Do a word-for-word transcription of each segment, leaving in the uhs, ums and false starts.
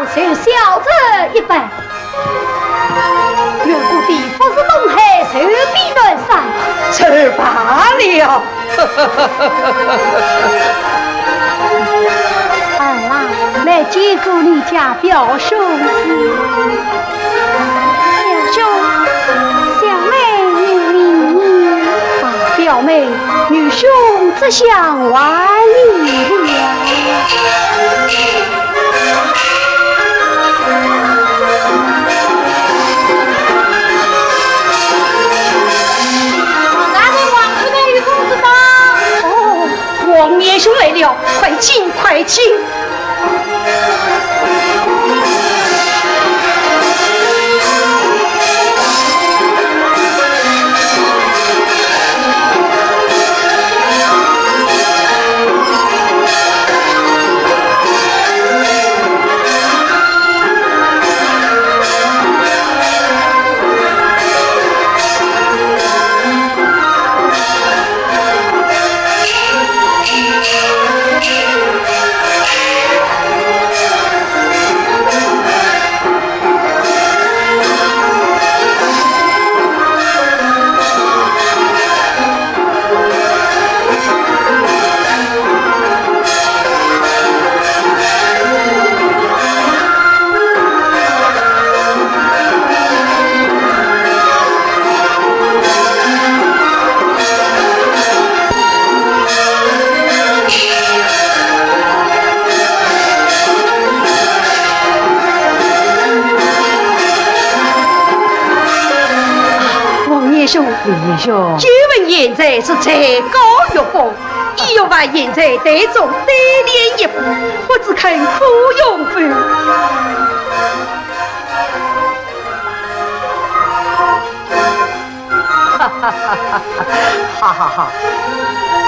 受小侄一拜。远古的不是东海，寿比南山，这罢了。儿啊，没见过你家表兄。表兄，小妹有礼。啊，表妹，愚兄这厢还礼了。 王大人，王太太与公子到。哦，王年兄来了，快请，快请。 王年兄，李年兄，久闻贤才是才高学博，你若把贤才待做对联一般，不知肯可用否？哈哈哈哈！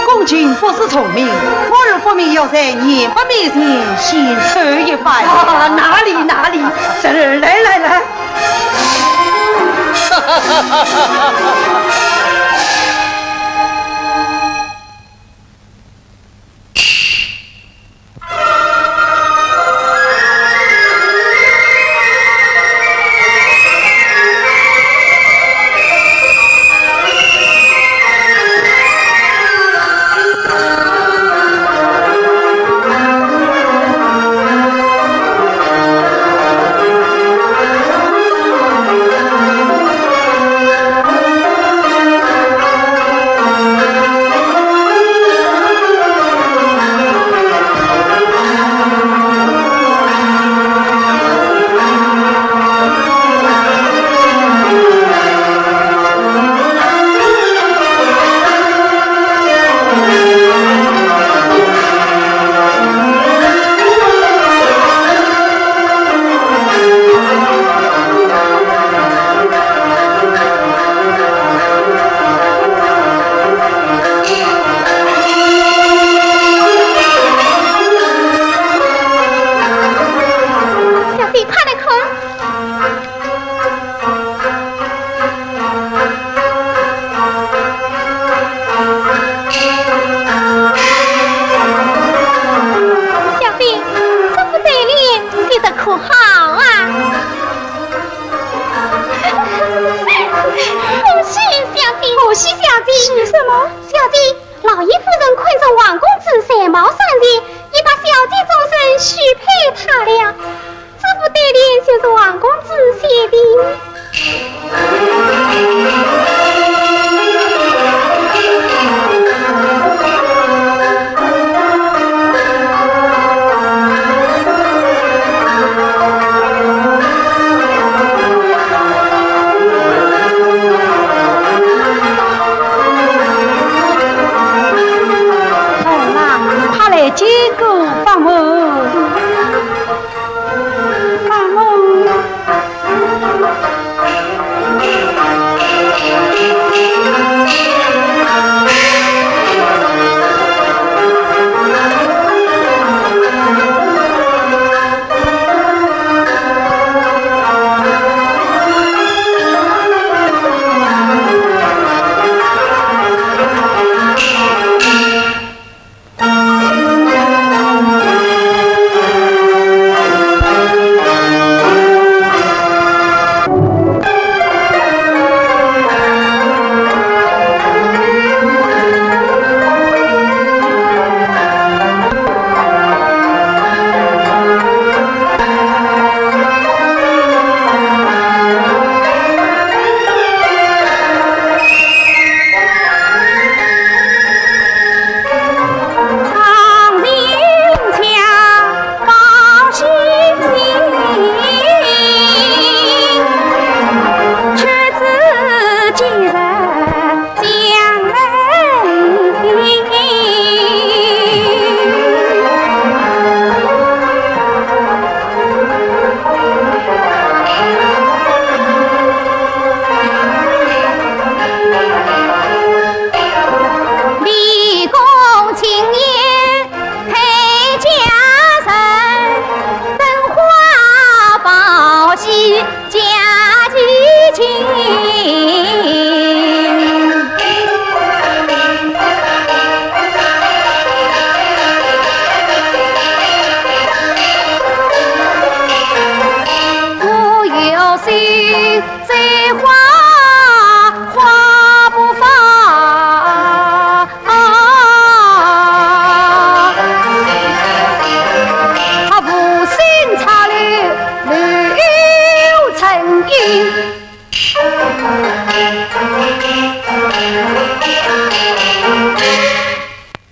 公卿不识聪明，我儿不免要在年伯面前献丑一番。啊，哪里哪里，侄儿，来来来。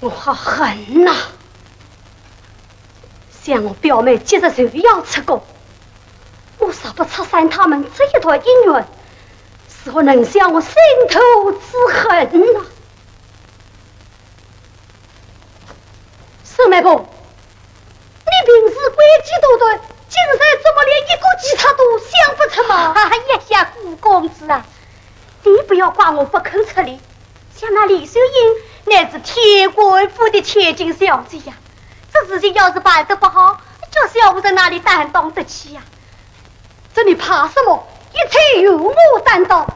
我好恨呐！想我表妹今日就要出宫，我若不拆散他们这一段姻缘，如何能消我心头之恨呐？沈媒婆，你平时诡计多端，今日怎么连一个计策都想不出吗？哎呀呀，顾公子啊，你不要怪我不肯出礼，想那李秀英乃是天官府的千金小姐呀，这事情要是办得不好，叫小武在哪里担当得起呀？这你怕什么？一切由我担当。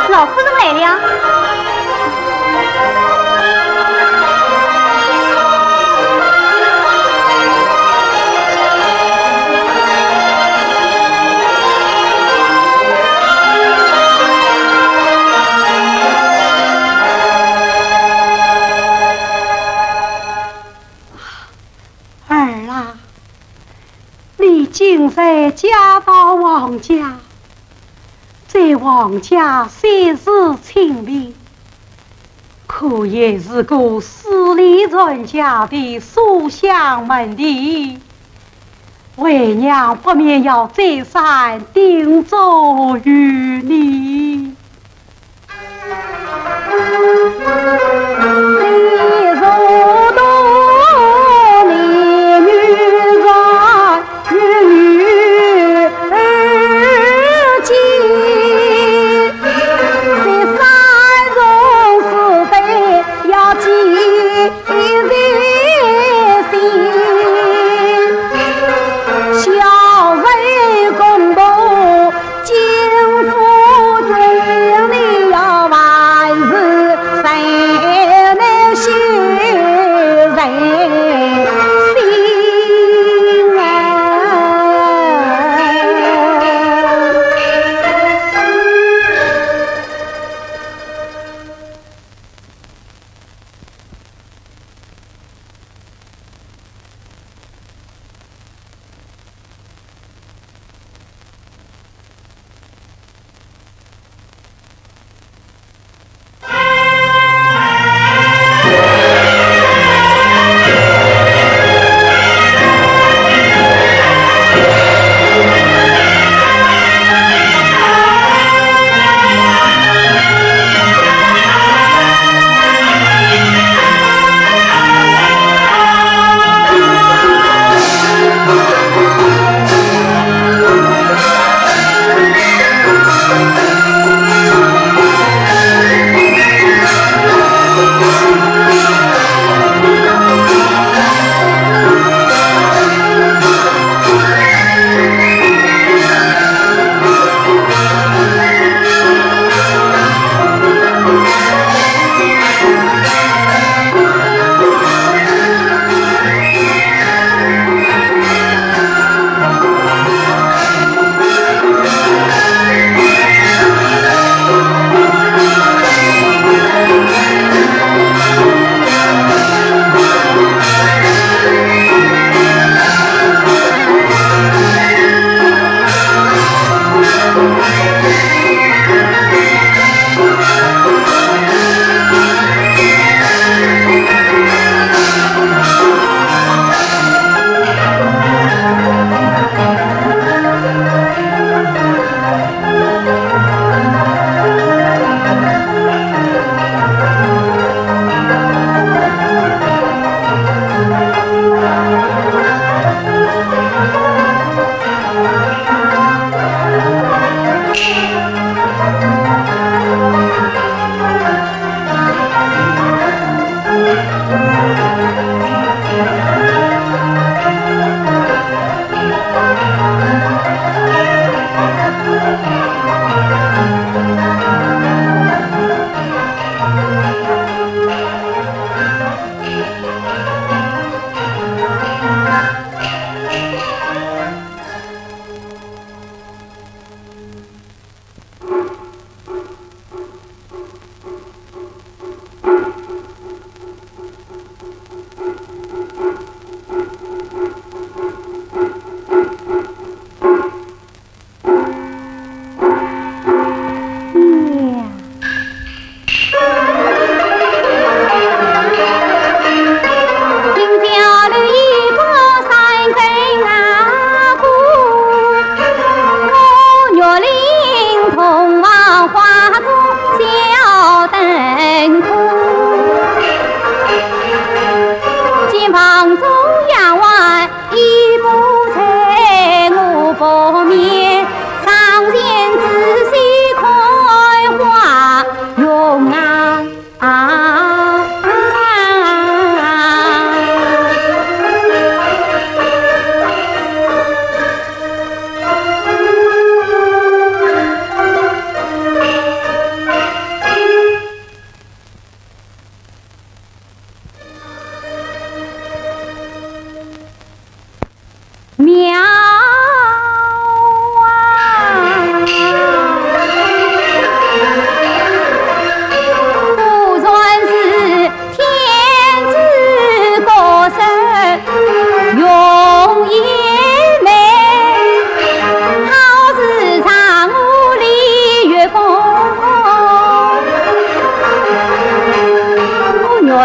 老夫人来了。儿啊，你今日嫁到王家，在王家虽是清贫，可也是个势力传家的书香门第，为娘不免要再三叮嘱于你。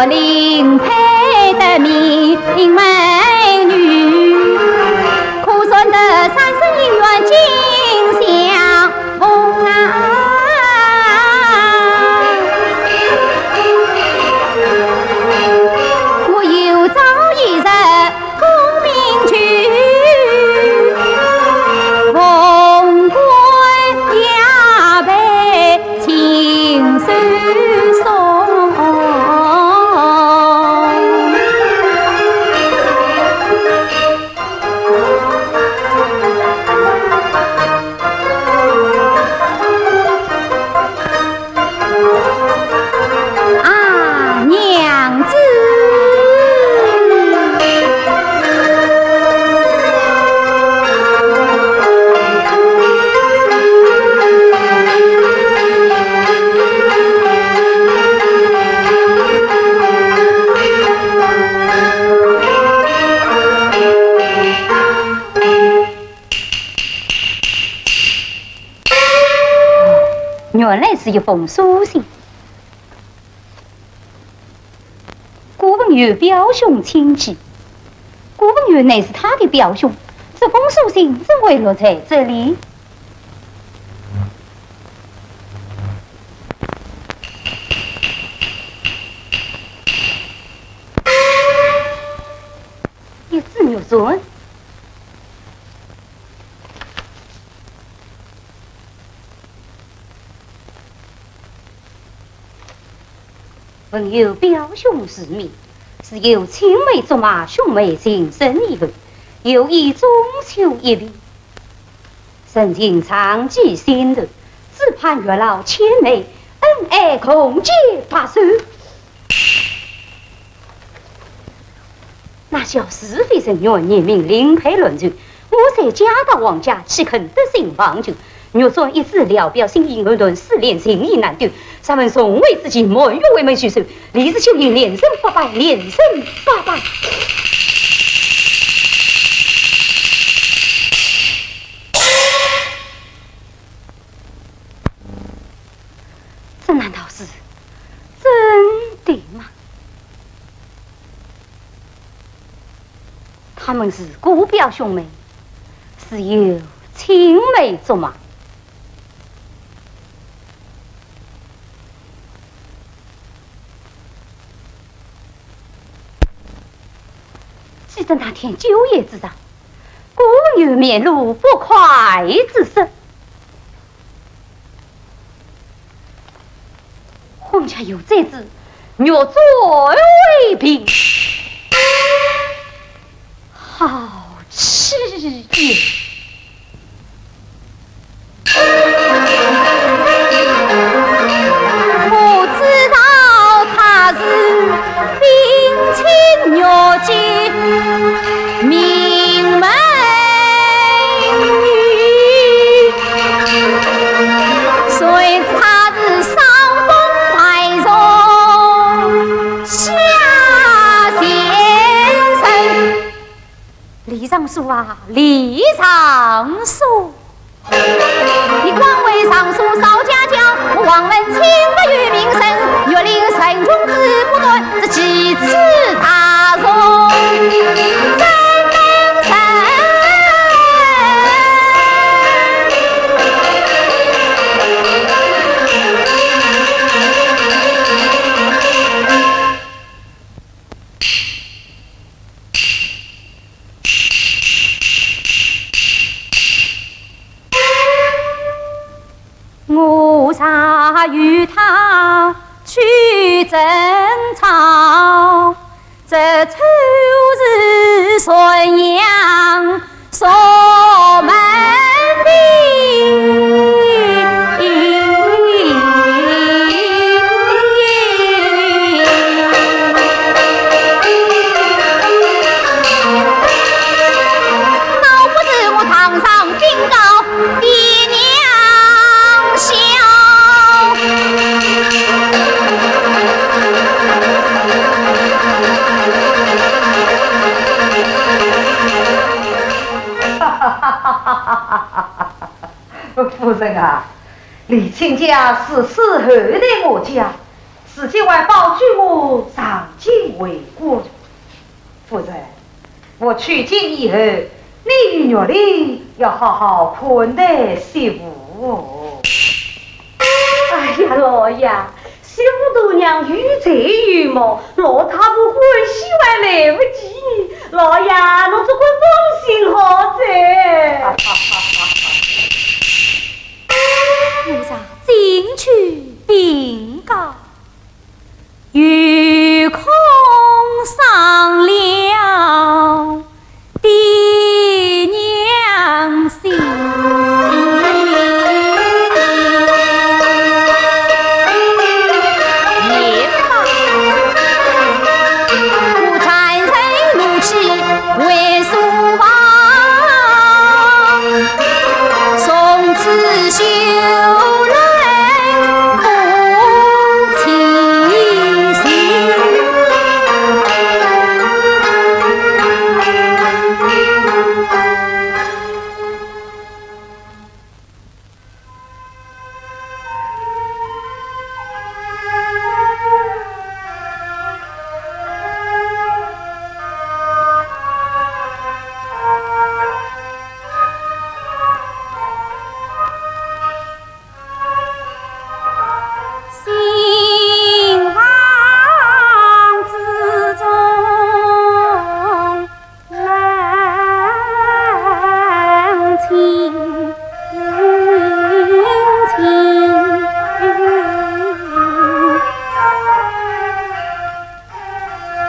林配得名美女，可算得三生姻缘尽相逢啊！我有朝一日功名就凤冠霞帔 亲手送。啊，娘子！ 原来是一封书信。 顾文友表兄请起。顾文友乃是他的表兄，这封书信怎会落在这里？一纸玉簪。 文友表兄之命，是有青梅竹马、兄妹情深意厚，有意中秋一别，深情长记心头，只盼月老牵媒，恩爱共结白首。 那小子非人愿，年名林配乱传，我才嫁到王家，岂肯得心忘旧？玉簪一纸，聊表心意，藕断丝连，情意难断。若问重会之期，满月回门叙旧，李氏酒宴，连升八拜，连升八拜。 这难道是真的吗？他们是姑表兄妹，是有青梅竹马。记得那天酒宴之上，顾文友面露不快之色。 婚嫁有这子，玉簪为凭，好气也！我知道他是 冰清玉洁，名门女，谁知她是伤风败俗，下贱人。李尚书啊，李尚书！ 你官位尚书少家教，我王门清白有名声，玉林城中子不断，这奇耻大辱怎能忍？我若与他去争吵，这就是传扬 上门的。闹不是我堂上禀告的娘校。 夫人啊，李卿家是死后的我家，自己还保举我上京为官。夫人，我去京以后，你与玉林要好好款待媳妇哦。哎呀，老爷，媳妇大娘有才有貌，老太婆欢喜还来不及呢。老爷，侬只管放心好哉。奴才进去禀告。 有空赏了爹娘心。也罢，我暂时怒气为所忘，从此休能共情情。心房之中 冷清清。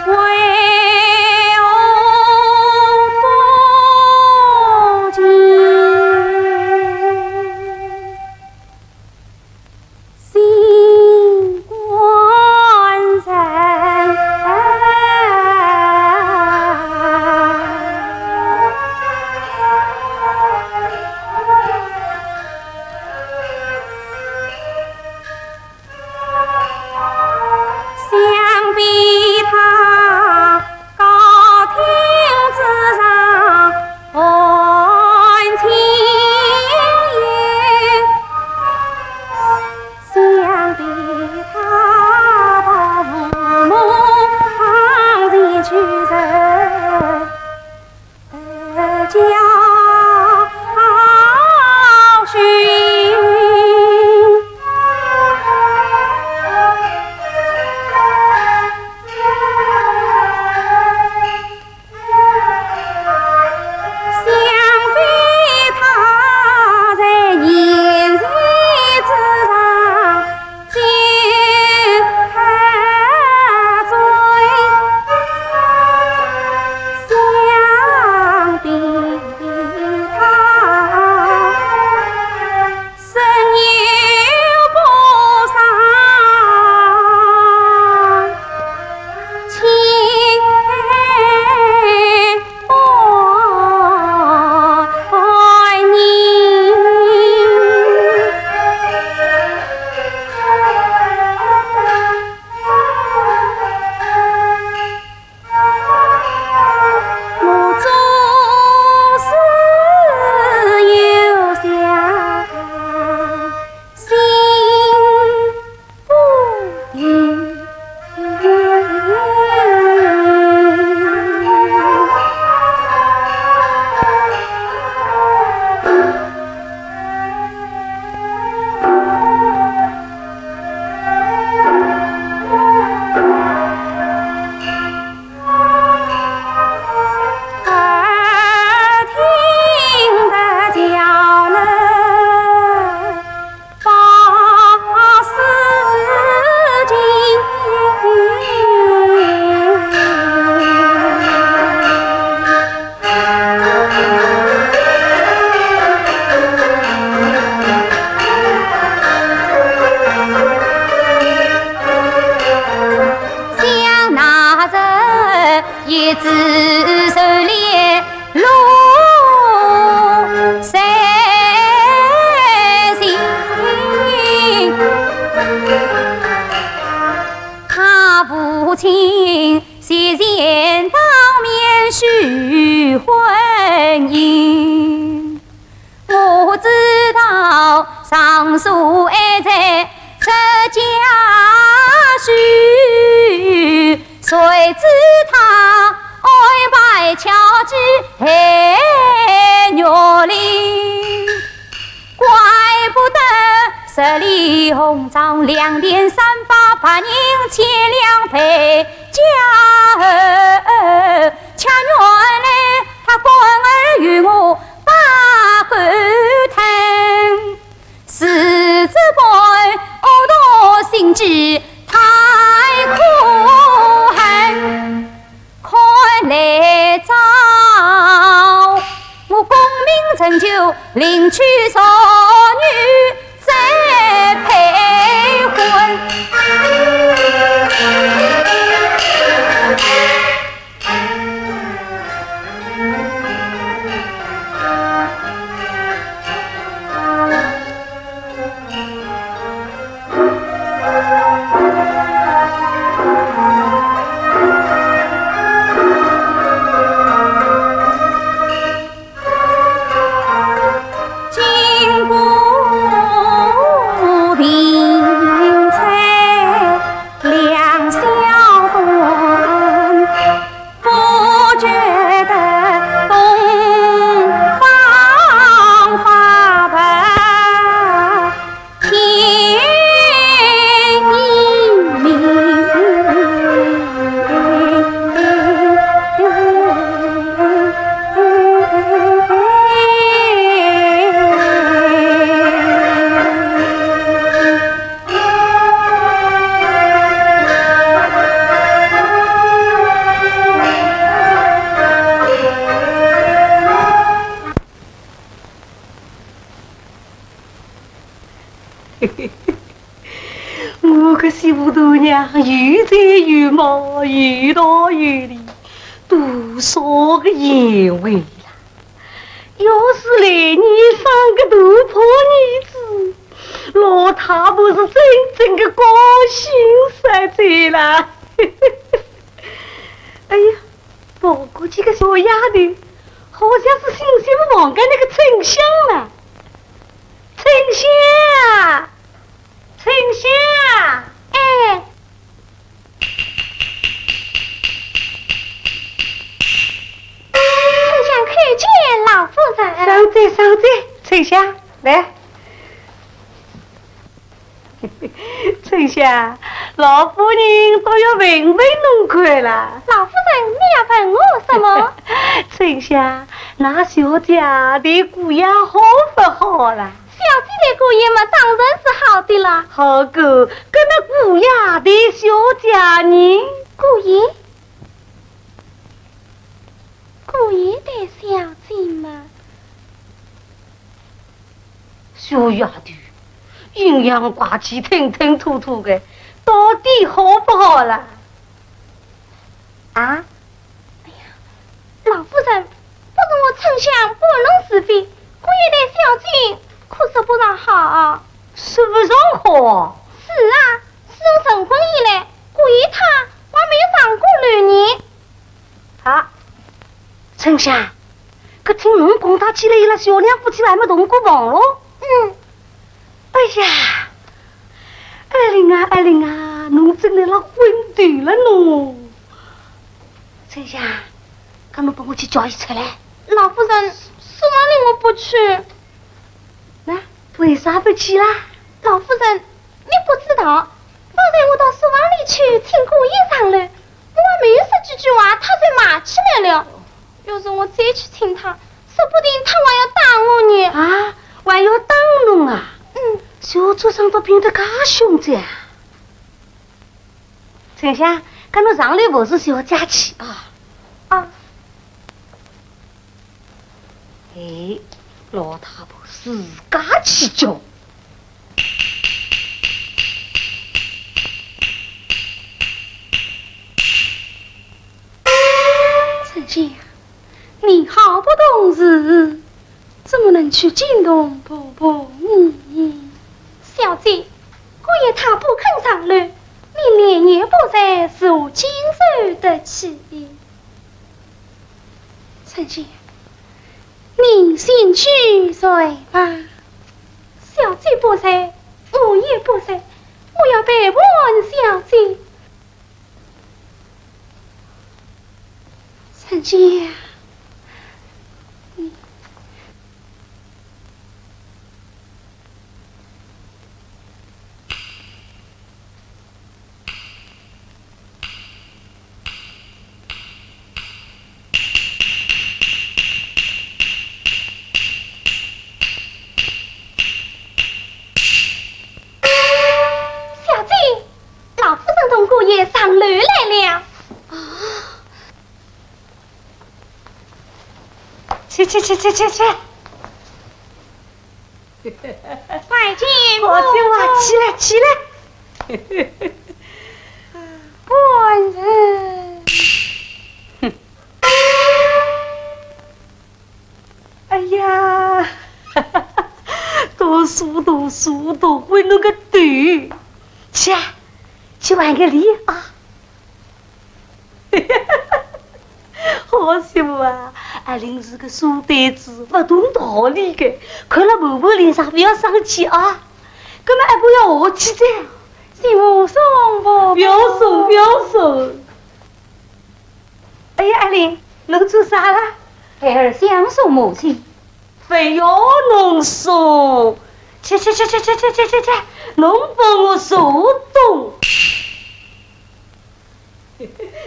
为何不见 新官人。想必他 高亭之上含情意，想必他到父母堂前去，受得教训。 想必他在年岁之上就喝醉，想必他 身有不伤千万年。 我总是有想心不定。想那日一枝愁莲露水新，他父亲 前前当面许婚姻，我知道场所安在这家书红掌两钿三把白银千两倍，家儿，却原来他官儿与我把狗吞，是这官恶毒心计太可恨。 看来早，我功名成就，另娶淑女再配婚。 我个媳妇大娘有才有貌，有道有理，多少个贤惠啦！要是来年生个大胖儿子，老太婆是真正个高兴煞哉啦！哎呀，跑过去个小丫头，好像是新媳妇房间那个春香啦。 春香，春香。哎。春香叩见老夫人。上哉，上哉，春香，来。 春香，老夫人倒要问问侬看啦。老夫人，你要问我什么？春香，㑚小姐待姑爷好勿好啦？小姐待姑爷嘛，当然是好的啦。好个，搿么姑爷待小姐呢？姑爷？姑爷待小姐嘛， 小丫头，阴阳怪气，吞吞吐吐个，到底好勿好啦？啊？哎呀，老夫人，不是我春香搬弄是非，姑爷待小姐可说不上好。说不上好？是啊，自从成婚以来，姑爷他还没有上过楼呢。 啊，春香，搿听侬讲，搭起来伊拉小两夫妻还没同过房咯？嗯。哎呀，爱玲啊，爱玲啊，侬真来了昏头了侬。春香，搿侬帮我去叫伊出来。老夫人，书房里我不去。那为啥不去啦？老夫人， 你不知道，方才我到书房里去请姑爷上楼，我还没有说几句话，他就骂起来了。要是我再去请他，说不定他还要打我呢。啊，还要打侬啊？嗯。小畜生倒变得介凶哉啊！春香，搿侬上楼服侍小姐去啊。啊。 哎，老太婆自家去叫。春香，你好不懂事，怎么能去惊动婆婆呢？小姐，姑爷他不肯上楼，你连夜不在，如何经受得起？ 春香，你先去睡吧。小姐不在，我也不在，我要陪伴小姐。春香，你上楼来了。啊！去去去去去去！拜见，好听话，起来起来！官人。 哎呀，读书读书读昏了个头，去啊，去还个礼啊！好媳妇啊，阿林是个书呆子，不懂道理的，看了婆婆脸上不要生气啊，搿么还不要和气的。媳妇送婆婆。不要送，不要送。 哎呀，阿林，侬做啥啦？孩儿想送母亲。不要侬送，去去去去去去去去去，侬帮我送东。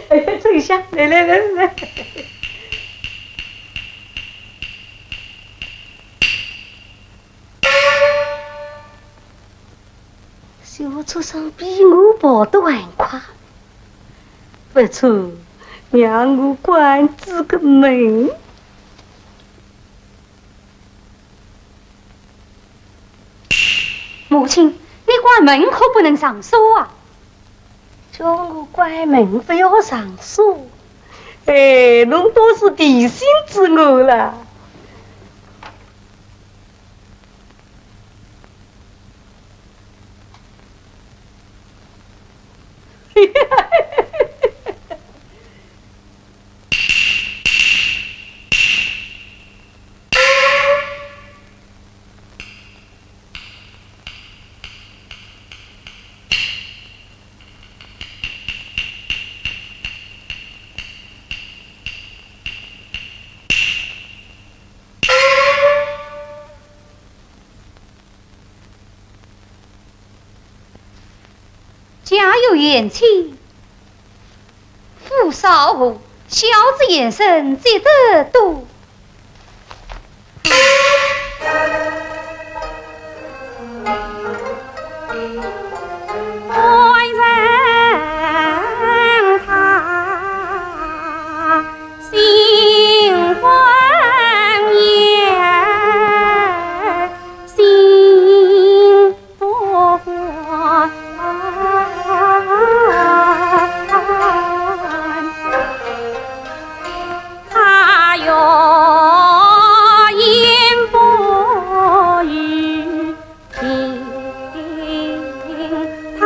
哎呀，坐下，来来来来。 小畜生比我跑得还快，不错，让我关仔个门。母亲，你关门可不能上锁啊！叫我关门不要上锁，哎，侬倒是提醒仔我了。 家有贤妻，夫少无，孝子贤孙积德多。官人他 新婚燕，新不欢。他要言不语， 轻叹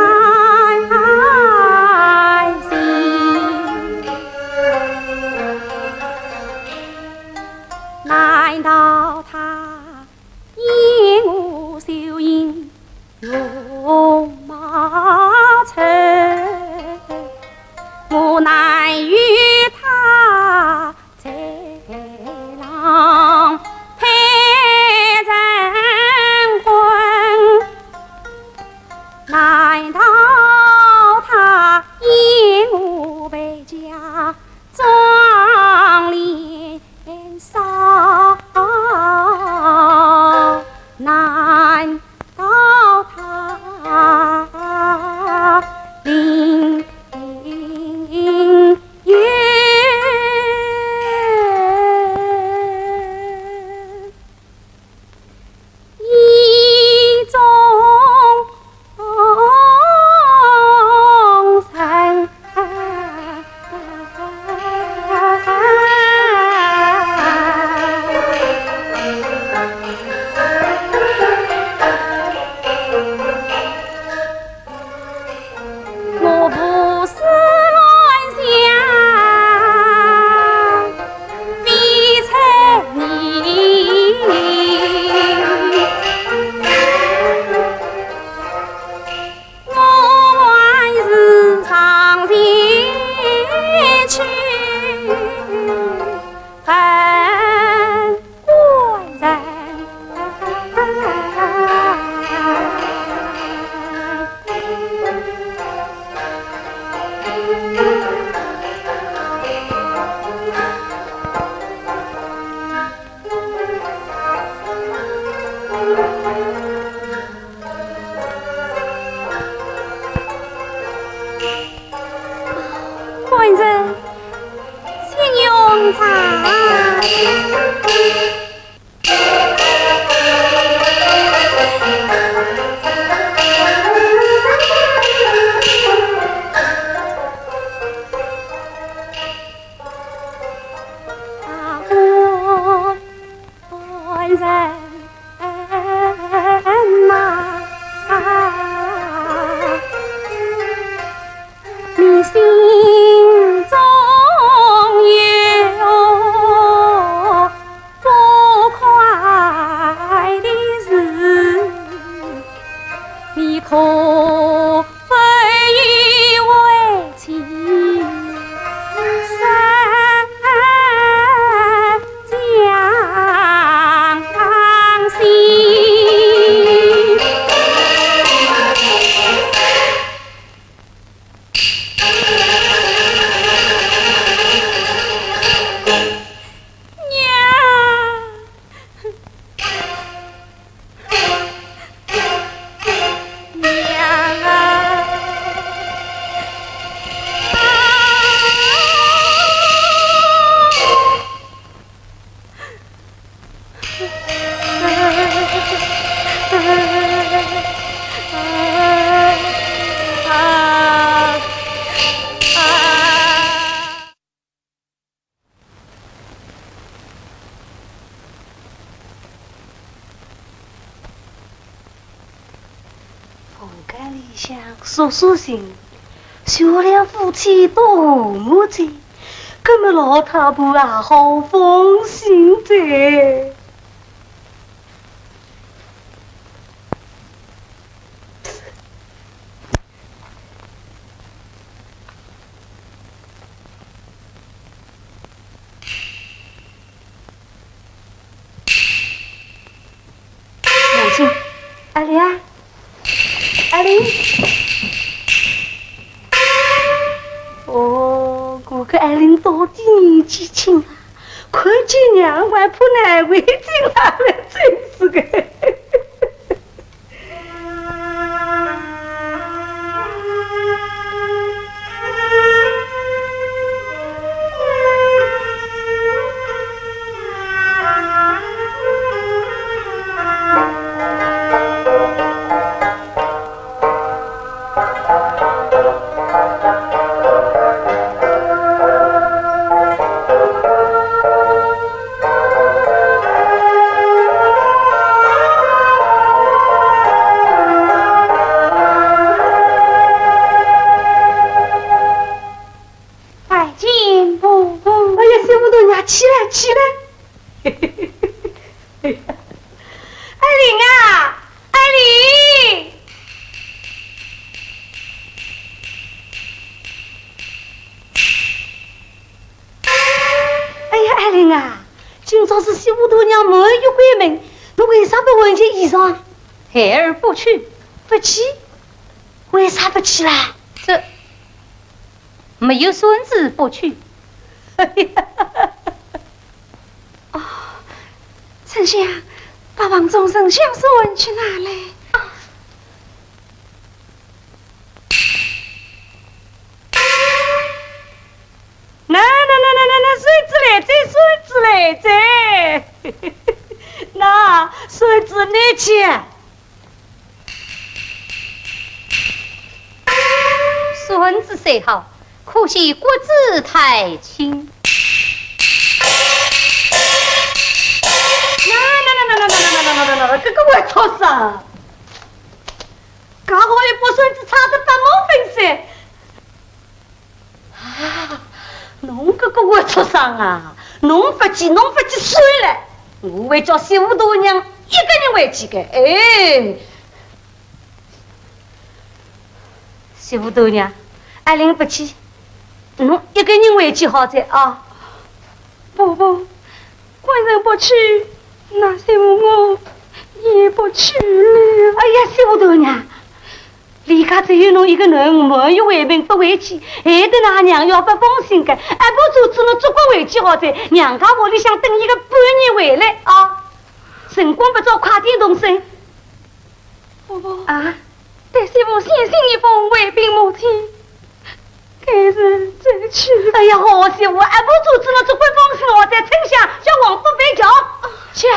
息。难道他厌恶秀英容貌丑？我难与他 在郎配成婚，难道他厌恶败家妆奁少？难 道他另有意中人。 我不是乱想，非猜疑。 我还是上前去问官人。请用茶。官人呐，你心中有不快的事，你可 房间里向说说情，小两夫妻多和睦哉，搿么老太婆也好放心哉。 母亲，阿莲啊，阿莲。哦，搿个阿莲到底年纪轻啊，看见娘还怕难为情啊，真是个。 拜见婆婆。哎呀，媳妇大娘，起来，起来。阿莲啊，阿莲。 哎呀，阿莲啊，今朝是媳妇大娘满月回门，侬为啥不换件衣裳？孩儿不去。不去？为啥不去啦？这，没有孙子不去。哦，丞相，把房中沉香扇去拿来。 那那那那那那，扇子来哉，扇子来哉。那扇子拿去。扇子虽好，可惜骨子太轻。那那那那那那那那那那那，搿个坏畜生！介好一把扇子，拆得八毛粉碎。 啊，侬搿个坏畜生啊，侬勿去，侬勿去算了，我会叫媳妇大娘一个人回去个。哎，媳妇大娘，阿莲勿去，侬一个人回去好哉啊。婆婆，官人不去，那媳妇我也不去了。哎呀，媳妇大娘， 里家只有侬一个囡儿，满月回门勿回去，害得㑚娘要勿放心个，还不如做仔侬做官回去好哉，娘家屋里向等一个半日回来啊。辰光不早，快点动身。婆婆，啊？待媳妇先行一封回禀母亲，该是最去。哎呀，好媳妇，俺不阻止了，只管放肆了，在丞相叫王府备轿。去。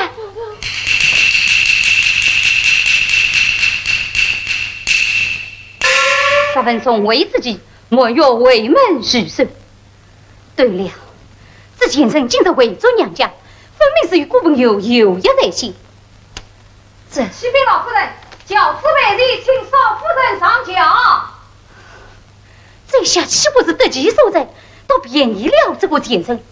十分钟未之计，莫若回门自首。对了，这贱人今日回转娘家，分明是与顾文友有约在先。这……启禀老夫人，轿子备齐，请少夫人上轿。 这下岂不是得其所在，倒便宜了这个贱人。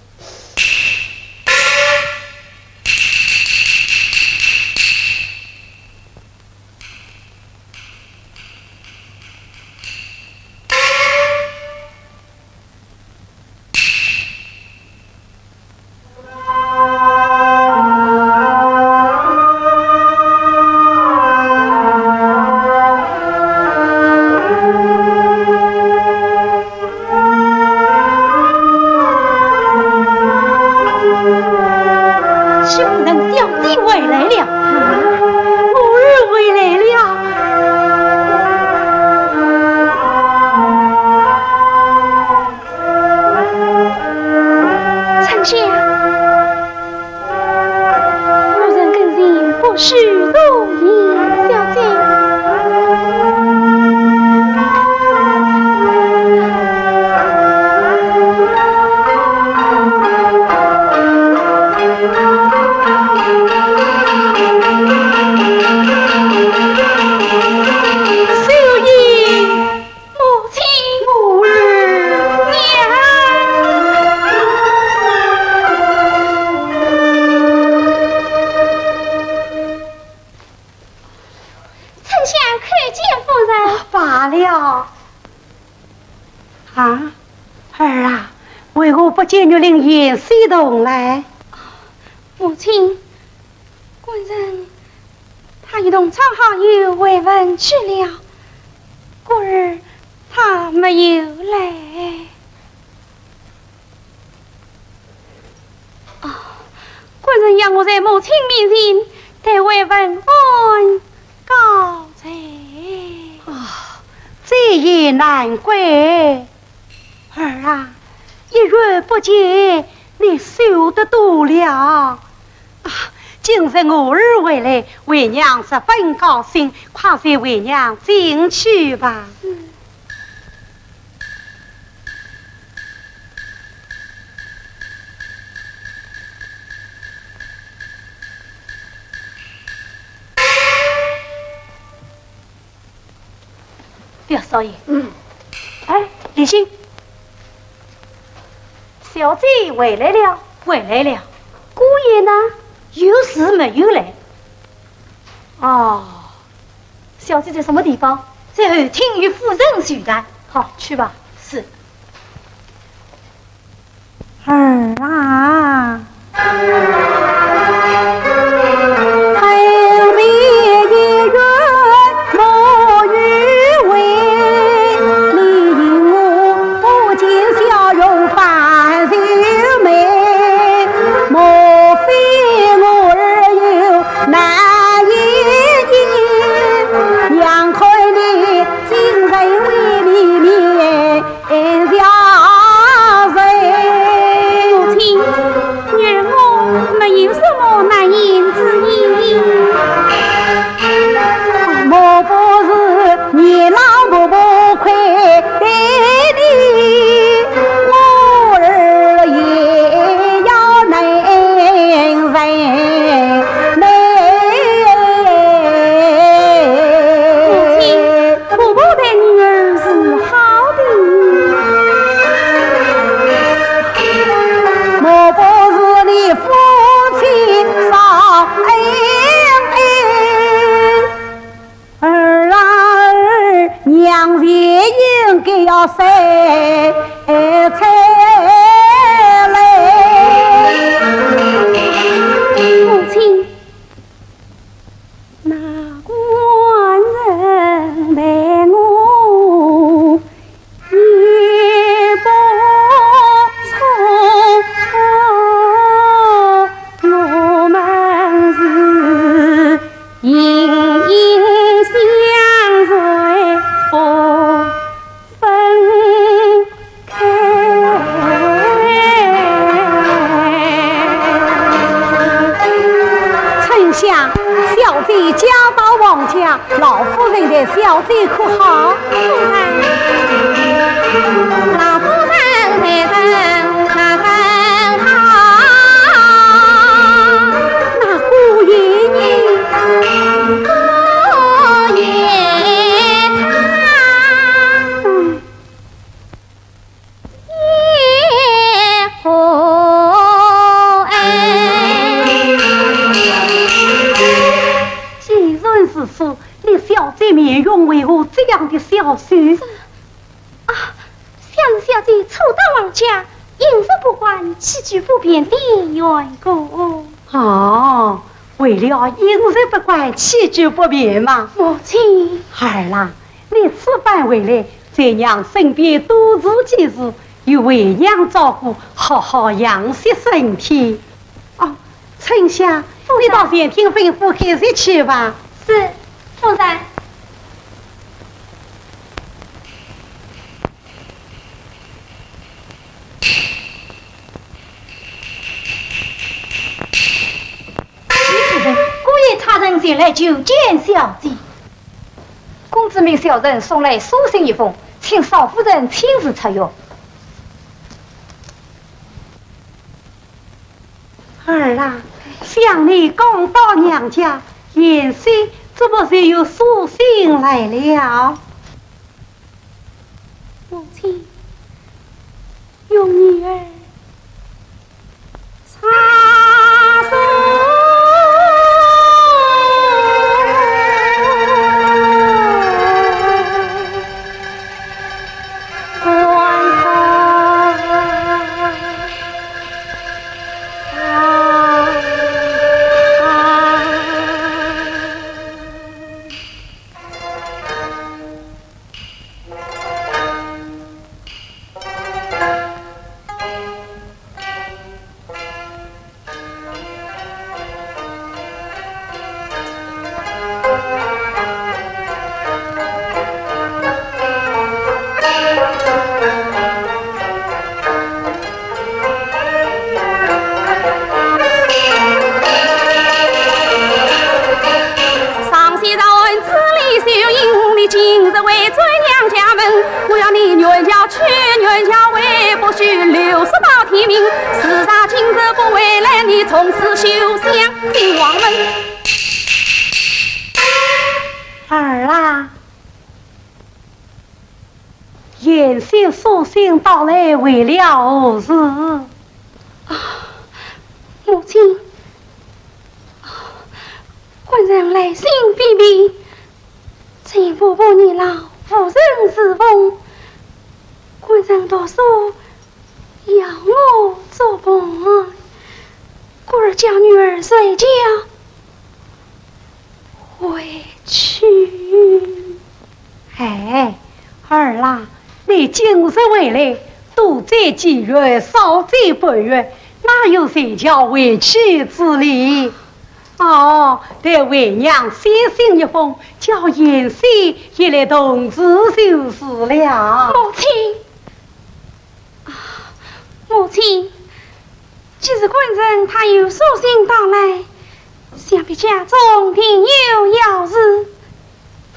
是夫人，小姐回来了。我儿回来了。 丞相，夫人跟前不许多言。小姐。小姐。 母亲，母儿，娘。丞相叩见夫人。罢了。啊，儿啊，为何不见玉林、严希同来？母亲， 官人，他与同窗好友回文去了，故而他没有来。哦，官人要我在母亲面前代为问安告罪。哦，这也难怪。 儿啊，一月不见，你瘦得多了。啊，今日我儿回来，为娘十分高兴，快随为娘进去吧。是。 表少爷。嗯。哎，李信。小姐回来了。回来了。姑爷呢？有事没有来。哦，小姐在什么地方？在后厅与夫人叙谈。好，去吧。是。 儿啊。母亲，女儿我没有什么难言之隐。母亲， 婆婆待女儿是好的。儿啊儿，娘也应该要说才来。母亲， 那官人待我也不错，我们是心心相随，不分姐嫁到王家，老夫人待小姐可好？夫人，老夫人待人很好。那姑爷呢？姑爷他……嗯。 既然如此，你小姐面容为何这样的消瘦？啊，想是小姐初到王家，饮食不惯，起居不便的缘故。哦，为了饮食不惯，起居不便嘛。母亲。儿啊， 你此番回来，在娘身边多住几日，有为娘照顾，好好养息身体。哦，春香，夫人。你到前厅吩咐歇息去吧。是，夫人。徐夫人，姑爷差人前来求见小姐。 公子命小人送来书信一封，请少夫人亲自出阅。儿啊，想你刚到娘家，贤婿怎么就有书信来了？母亲，容女儿 上仙在暗子里修行，你今日回转娘家门，我要你远嫁去，远嫁回，不许留宿到天明。自打今日不回来，你从此休想进王门。儿啊， 贤婿书信到来为了何事？啊，母亲，啊，官人来信禀明，前五百年老夫人侍奉，官人读书要我作伴，故而叫女儿随轿 回去。哎，儿啊，你今日回来，多在几日，少在不远，哪有随轿回去之理？哦，待为娘写信一封，叫贤婿也来同住就是了。母亲，啊，母亲， 既是官人他有书信到来，想必家中定有要事。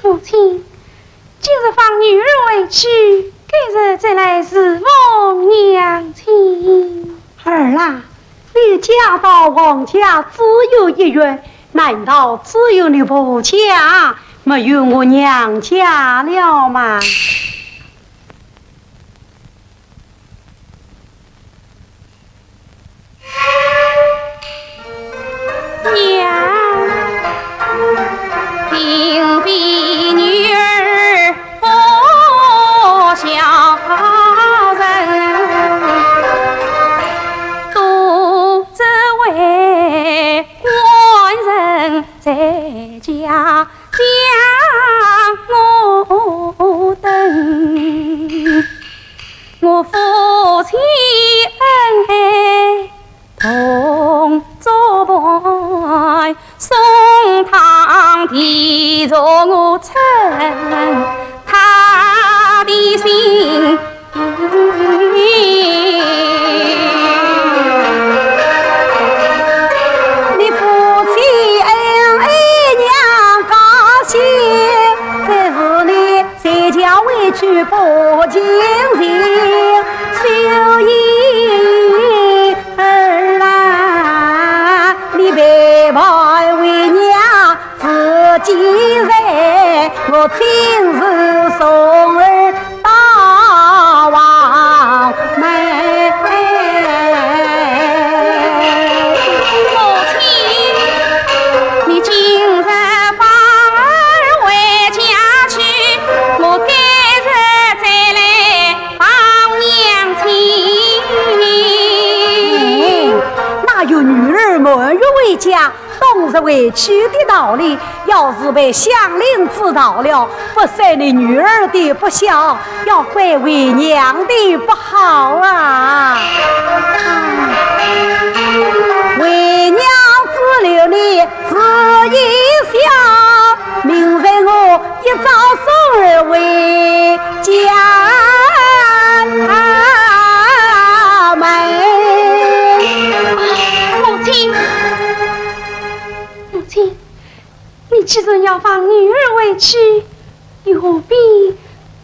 母亲，今日放女儿回去，改日再来侍奉娘亲。儿啊，你嫁到王家只有一月，难道只有你婆家，没有我娘家了吗？ 娘，定比女儿不孝人，都只为官人在家 将我等，我夫妻恩爱同作伴，送堂弟助我撑他的心。 你夫妻恩爱娘亲自送儿到王门。母亲，你今日放儿回家去，我改日再来望娘亲。嗯，哪有女儿满月回家， 冬日回去的道理，要是被乡邻知道了，不算你女儿的不孝，要怪为娘的不好啊！为娘只留你这一宵，明日我一早送儿回家门。母亲， 母亲，你既然要放女儿回去，又何必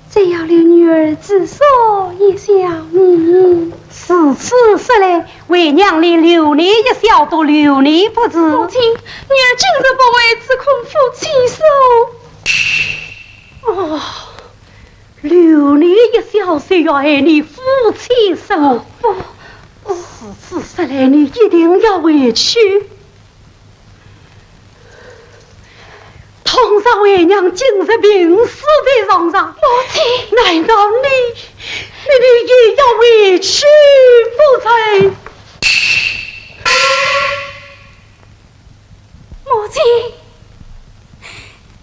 再要留女儿住宿一宵呢？如此说来，为娘连留你一宵都留你不住。母亲，女儿今日不回，只恐夫妻疏。哦，留你一宵，就要害你夫妻疏。不，如此说来，你一定要回去。 倘若为娘今日病死在床上，母亲，难道你，你，你也要回去不成？母亲，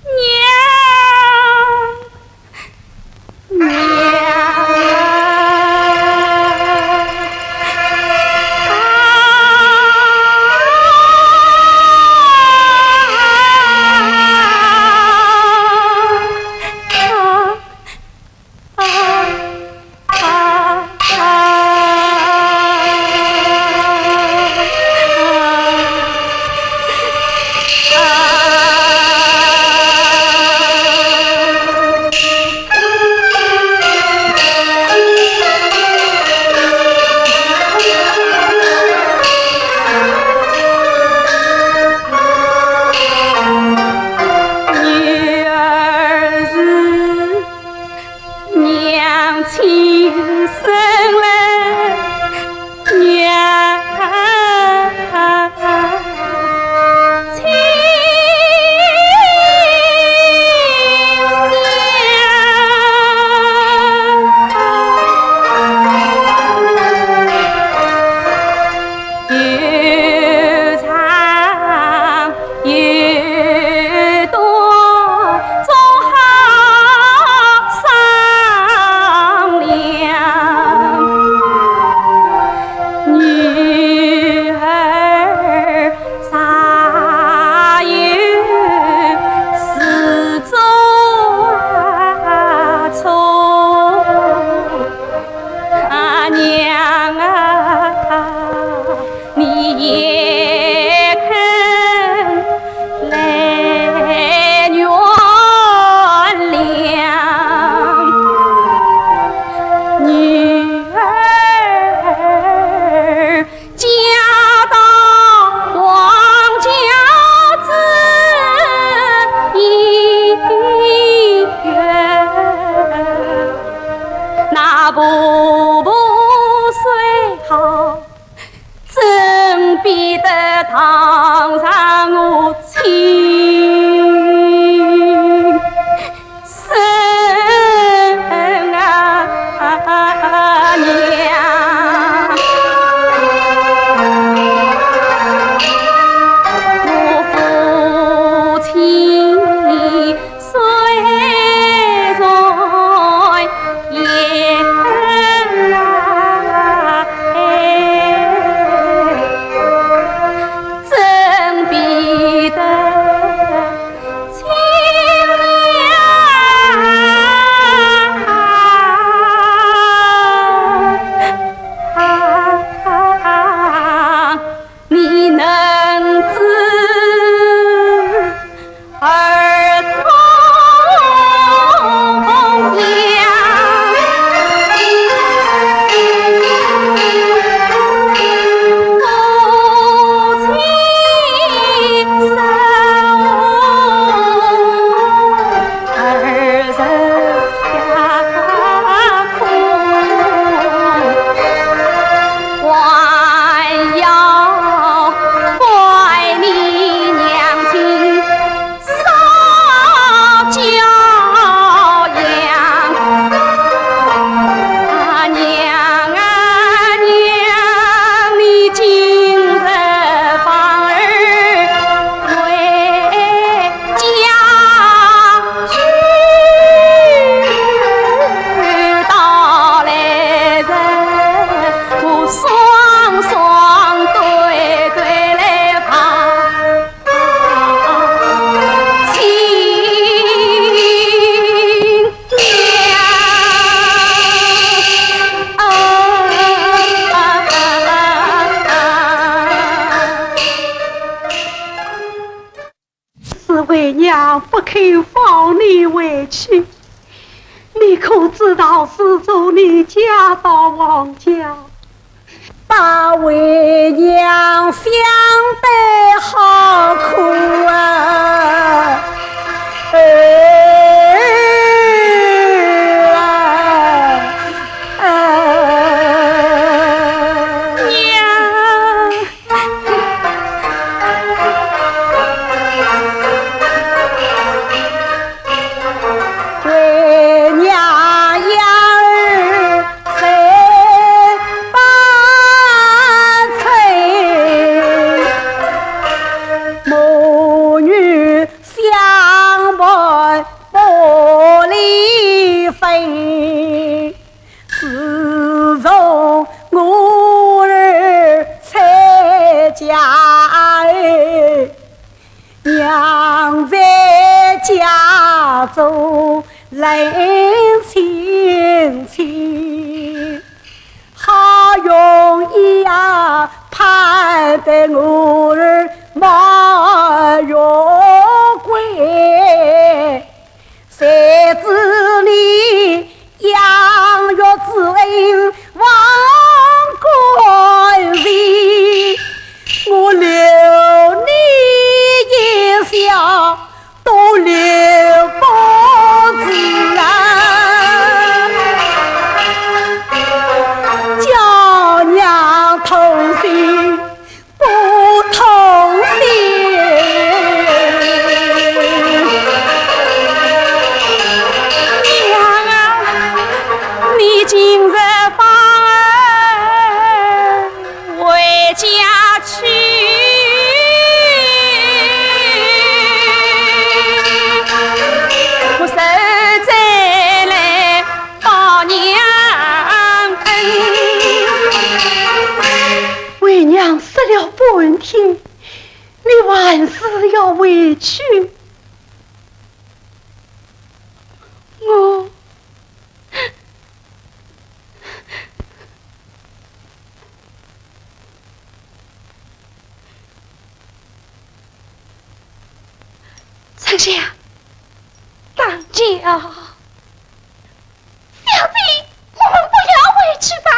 娘。双双对对来望，亲娘。是为娘不肯放你回去，你可知道自从你嫁到王家，把为娘想得好苦啊！哎啊，娘。 为娘养儿十八载，母女相伴不离分。 自从我儿出嫁，娘在家中冷清清，好容易啊盼得我儿满月归。 谁知你养育之恩忘光时，我留你一笑都留不住啊！叫娘痛心 不痛心。娘啊，你今日放儿回家去，我实在来 报娘恩。为娘说了半天，你还是要回去。我 丞相，大姐啊，小姐，我们不要回去吧。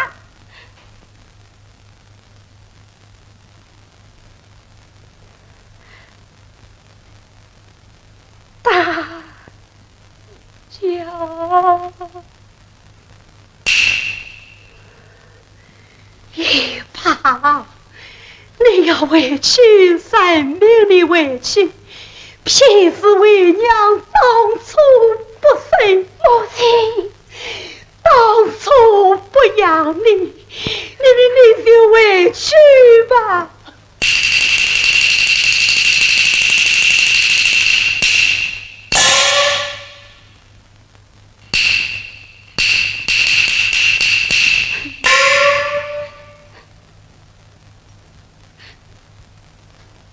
大 家。也罢，你要回去，任凭你回去，偏是为娘当初不慎。母亲，当初不养你，你，你，你就回去吧。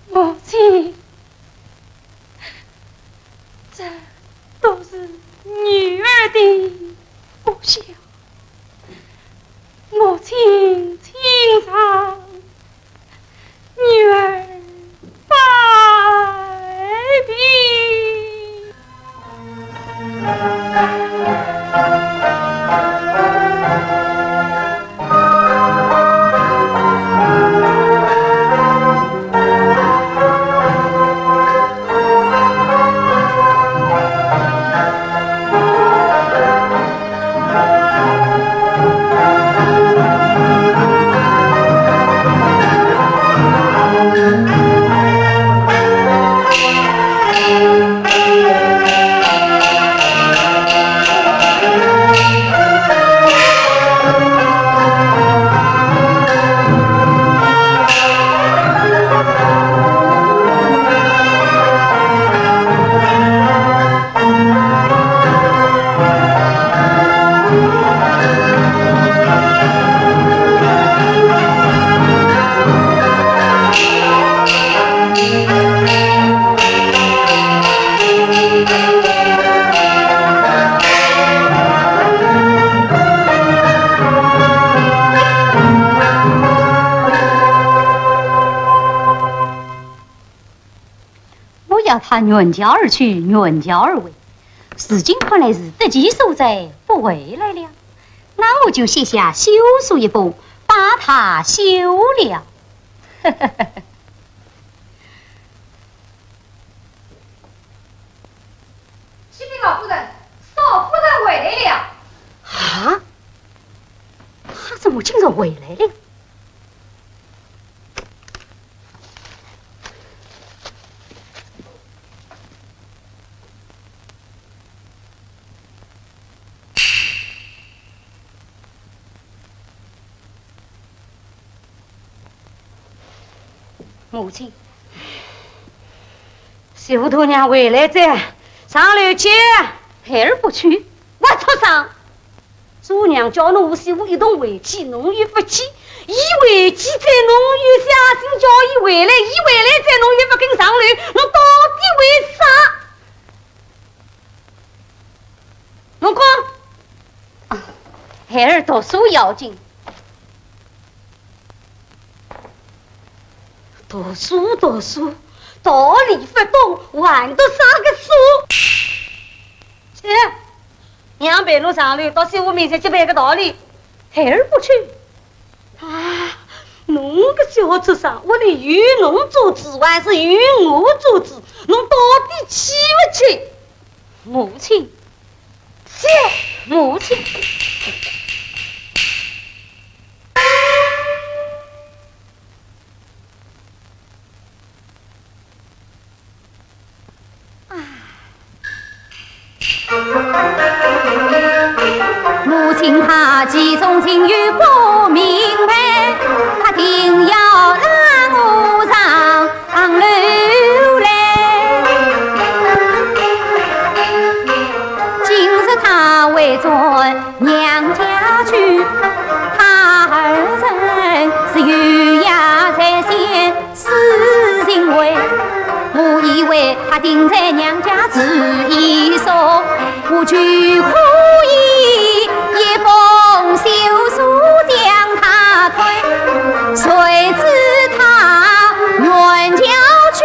母亲，这都是女儿的不孝。母亲请上。他远嫁而去，远嫁而回，如今看来是得其所哉，不回来了。那我就写下休书一封，把他休了。启禀老夫人，少夫人回来了。啊？她怎么竟然回来了？ 母亲，媳妇大娘回来哉，上楼去。孩儿不去。活畜生！ 做娘叫侬和媳妇一同回去，侬又不去，伊回去哉侬又写信叫伊回来，伊回来哉侬又不肯上楼，侬到底为啥？侬讲。啊，孩儿读书要紧。 读书读书，道理不懂，还读啥个书？去，娘陪侬上楼，到媳妇面前去赔个道理。孩儿不去。啊，侬个小畜生，屋里有侬做主，还是有我做主？侬到底去不去？母亲，去，母亲。 母亲她其中情有不明白，她定要拉我上楼来。今日她回转娘家去，她二人是有约在先， 是因为我以为她定在娘家住一宿，我就可以一封休书将她退。谁知她远嫁去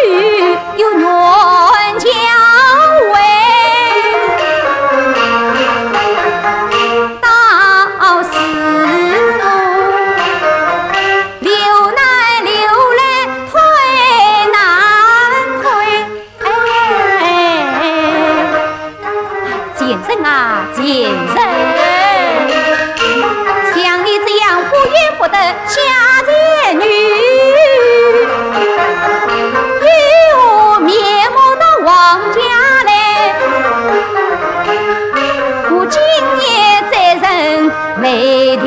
又远嫁回，到时我 留难留来推难推。哎，贱人啊，贱人！像你这样不也不得嫁贱女，有何面目到王家来？我今夜再认 梅亭。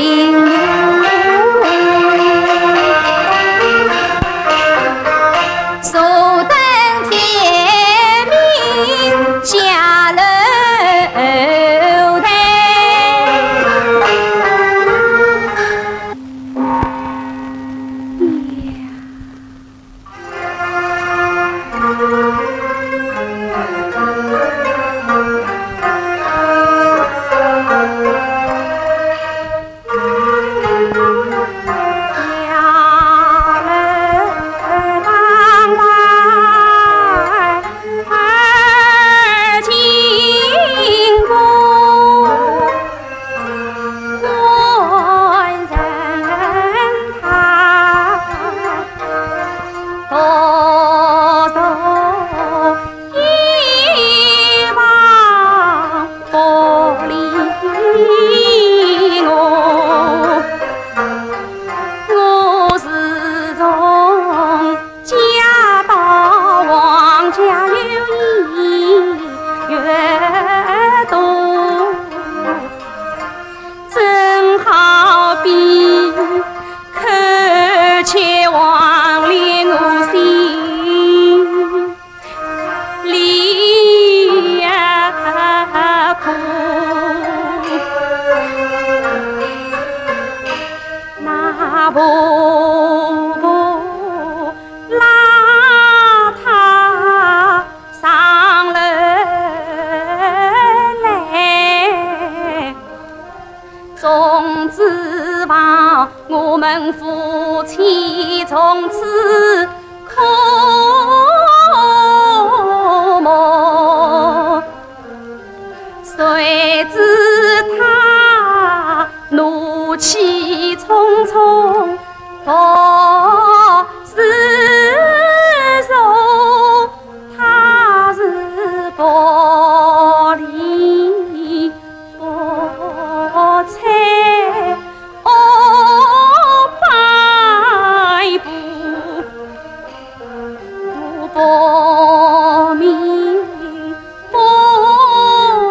坐等天明下楼台。谁知他怒气冲冲，独自走，他是不理不睬，哦，摆布。 不明不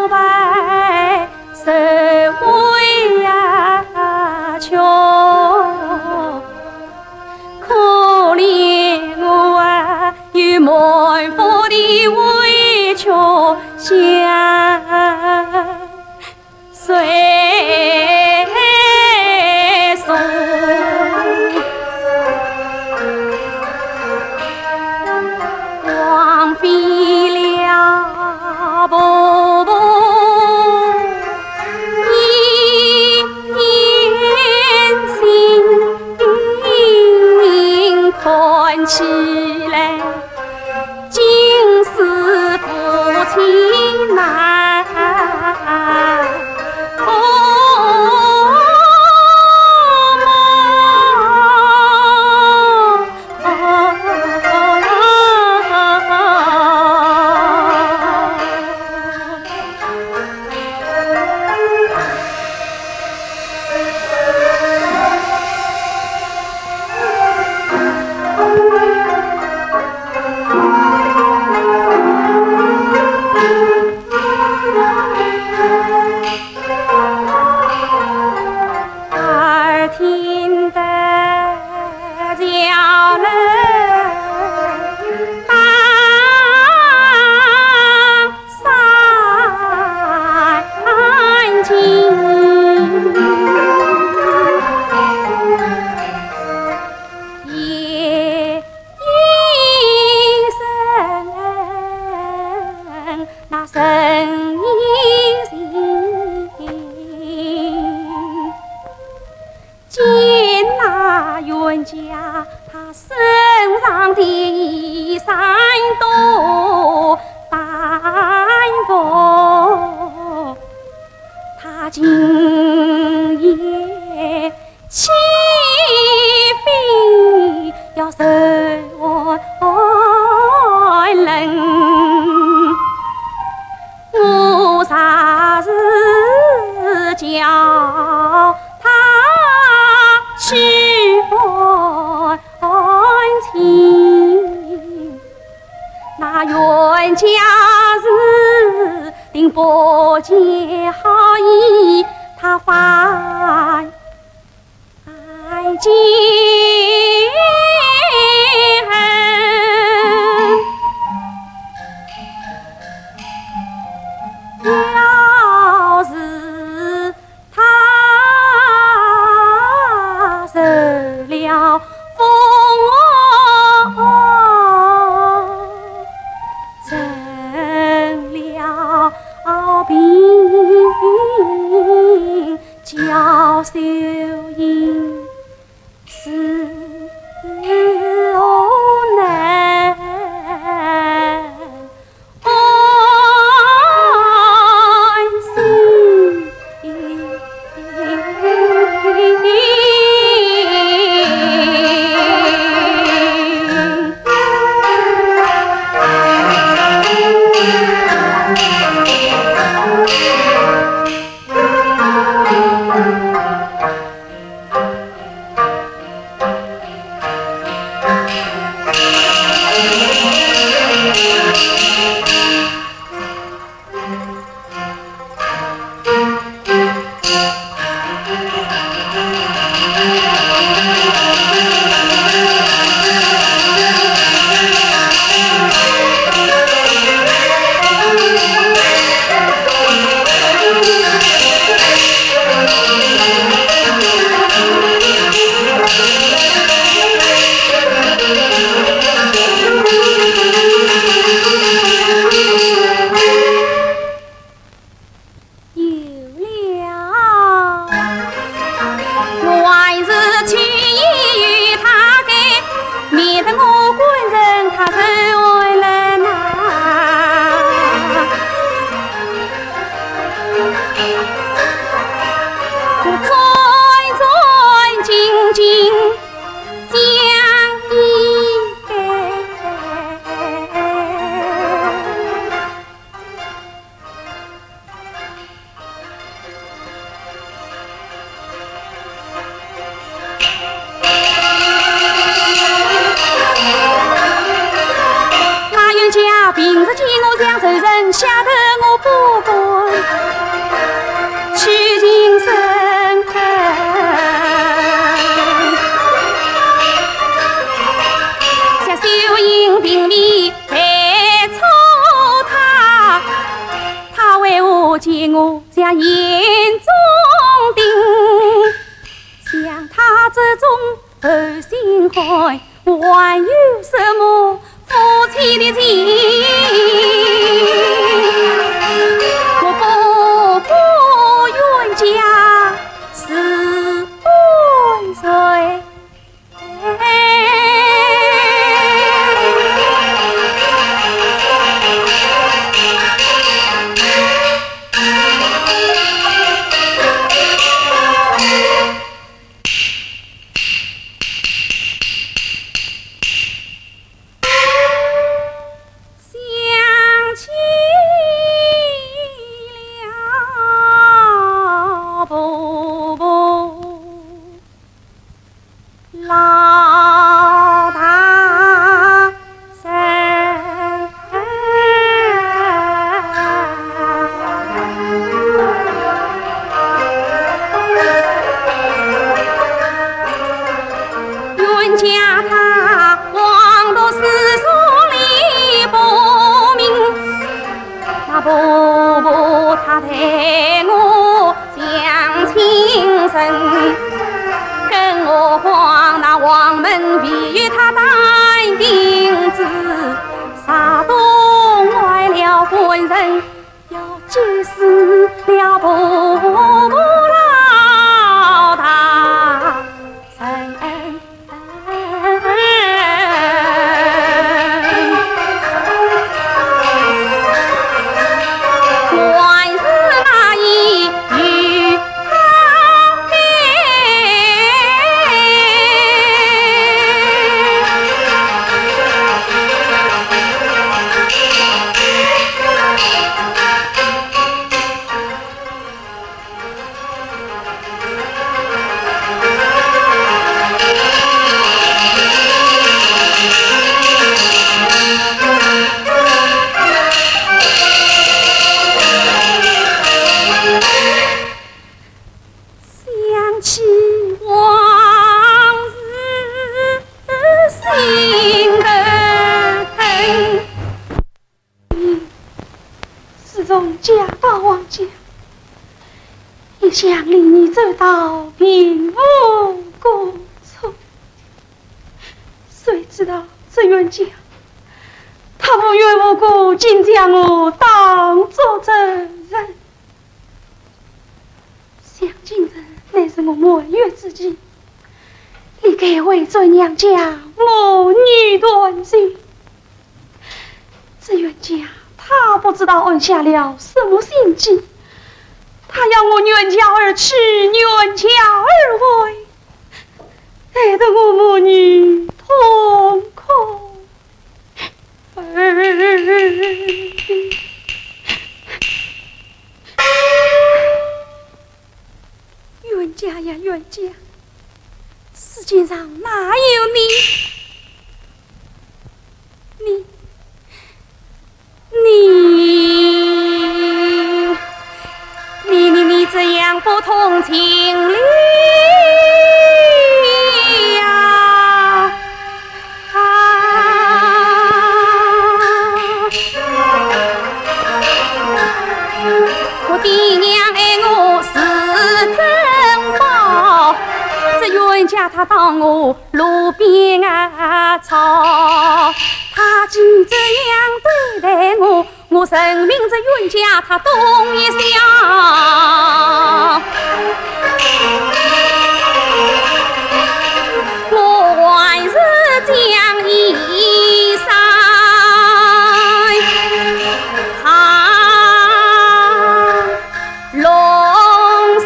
白，谁为啊求？可怜我啊，有满腹的委屈想。 谁送？荒废了婆婆一片心，看起来 竟是夫妻难。哦，耳听得叫人打 三更。夜莺声，那声音静。 见那冤家他身上的衣衫都斑驳，他今夜岂非要受寒冷？ 我若是叫他去还情，那冤家是定不见好意，他反 爱记恨，要是他受了风，成了病， 叫秀英是何能安心？江州城下头我不敢去近身。小秀英并未犯错他，他为何见我像眼中钉？想他这种 后心汉，还有什么夫妻的情？我不顾冤家是万岁。 想起了婆婆老大 冤家他网络世上里不明，那婆婆她待我 像亲人，更何况那黄门未有她担定之，啥都坏了官人，要急死了婆婆老大人。 想起往事心更疼。 自从嫁到王家，一向礼仪周到，并无过错。谁知道这冤家，他无缘无故竟将我当作仇人。 想今日乃是我满月之期，理该回转娘家母女团聚。这冤家他不知道安下了什么心计，他要我远嫁而去，远嫁而回，害得我母女痛苦。 冤家呀冤家，世界上哪有你？你，你，你，你，你这样不通情理呀！ 啊！我爹娘爱我是珍宝，这冤家他当我路边啊草，他竟这样对待我， 我认命，这冤家他东一笑。我还是将衣衫藏。 龙虾。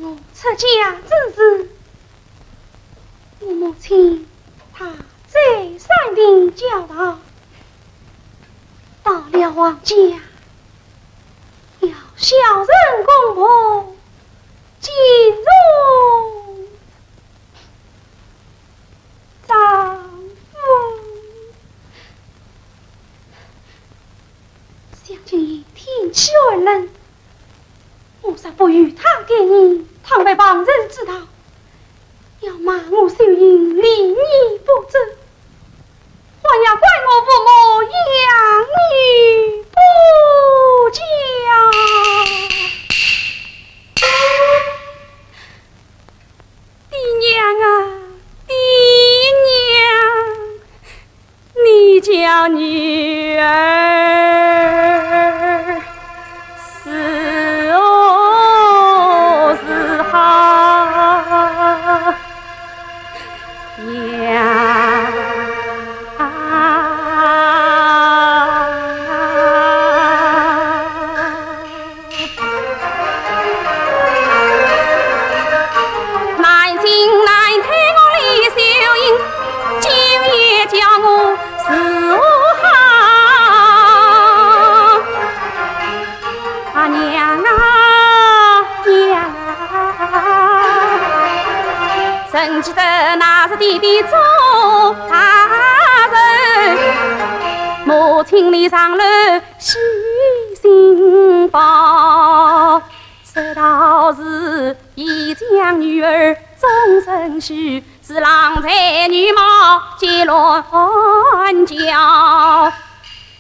我出家之时，我母亲她再三的教导，到了王家，要孝顺公婆，敬重丈夫。想今夜天气寒冷，我若不与他见面，倘被旁人知道，要骂我秀英礼义不周，还要怪我父母养女不教。爹娘啊，爹娘！ 你教女儿是恶是好呀？ 难进难退我李秀英，今夜叫我如何？啊，娘啊，娘啊！曾记得那日爹爹做大寿，母亲你上楼喜新报。 说道是已将女儿终身许，是郎才女貌皆乱叫。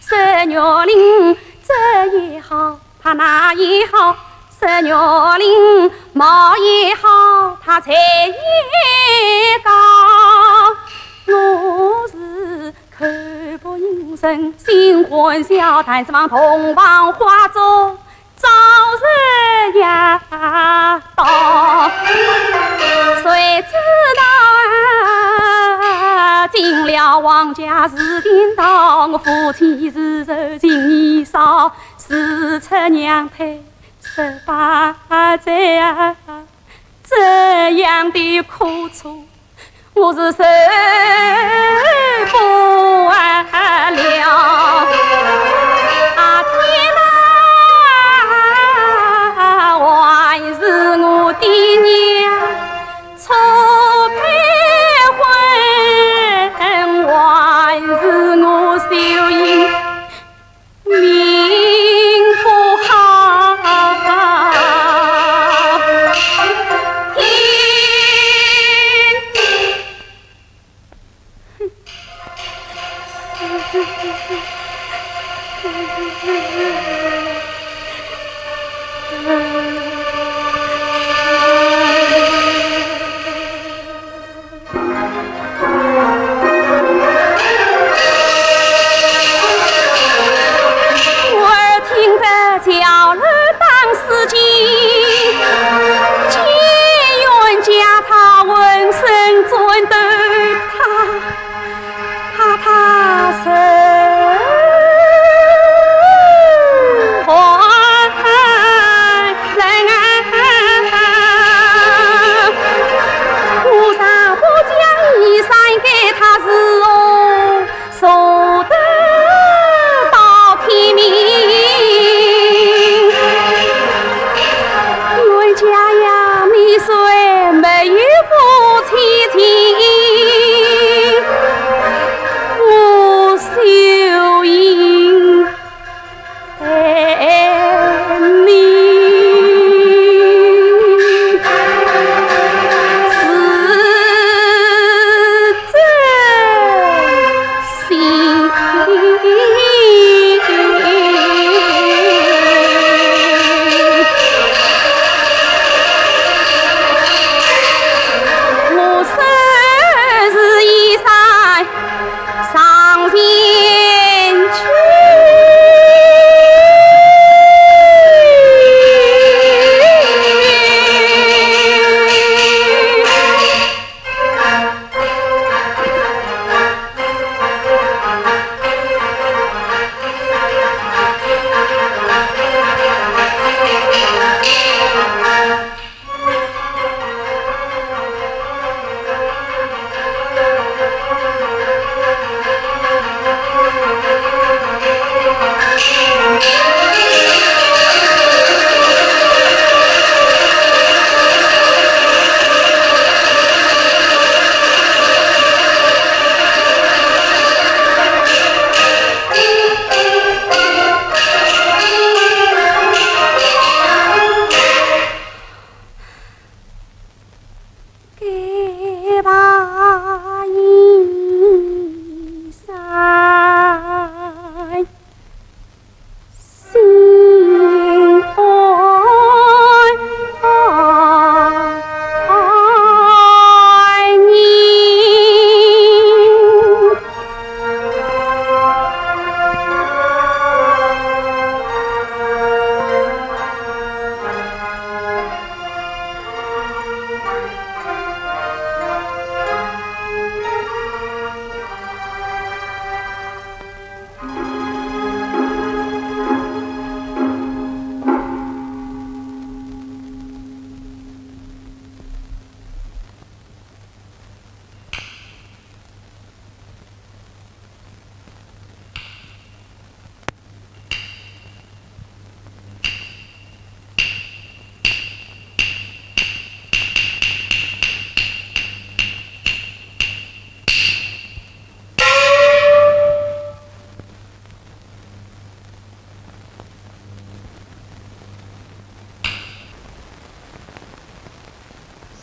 说玉林这也好，怕那也好，说玉林貌也好，他才也高。我是口不应声，心欢笑，但指望洞房花烛 早日夜到，谁知道啊，进了王家是颠倒，我夫妻日日情意少，事出娘胎十八载啊，这样的苦楚 我是受不了。啊，天哪，还是我爹娘错配婚，还是我秀英 命不好。天！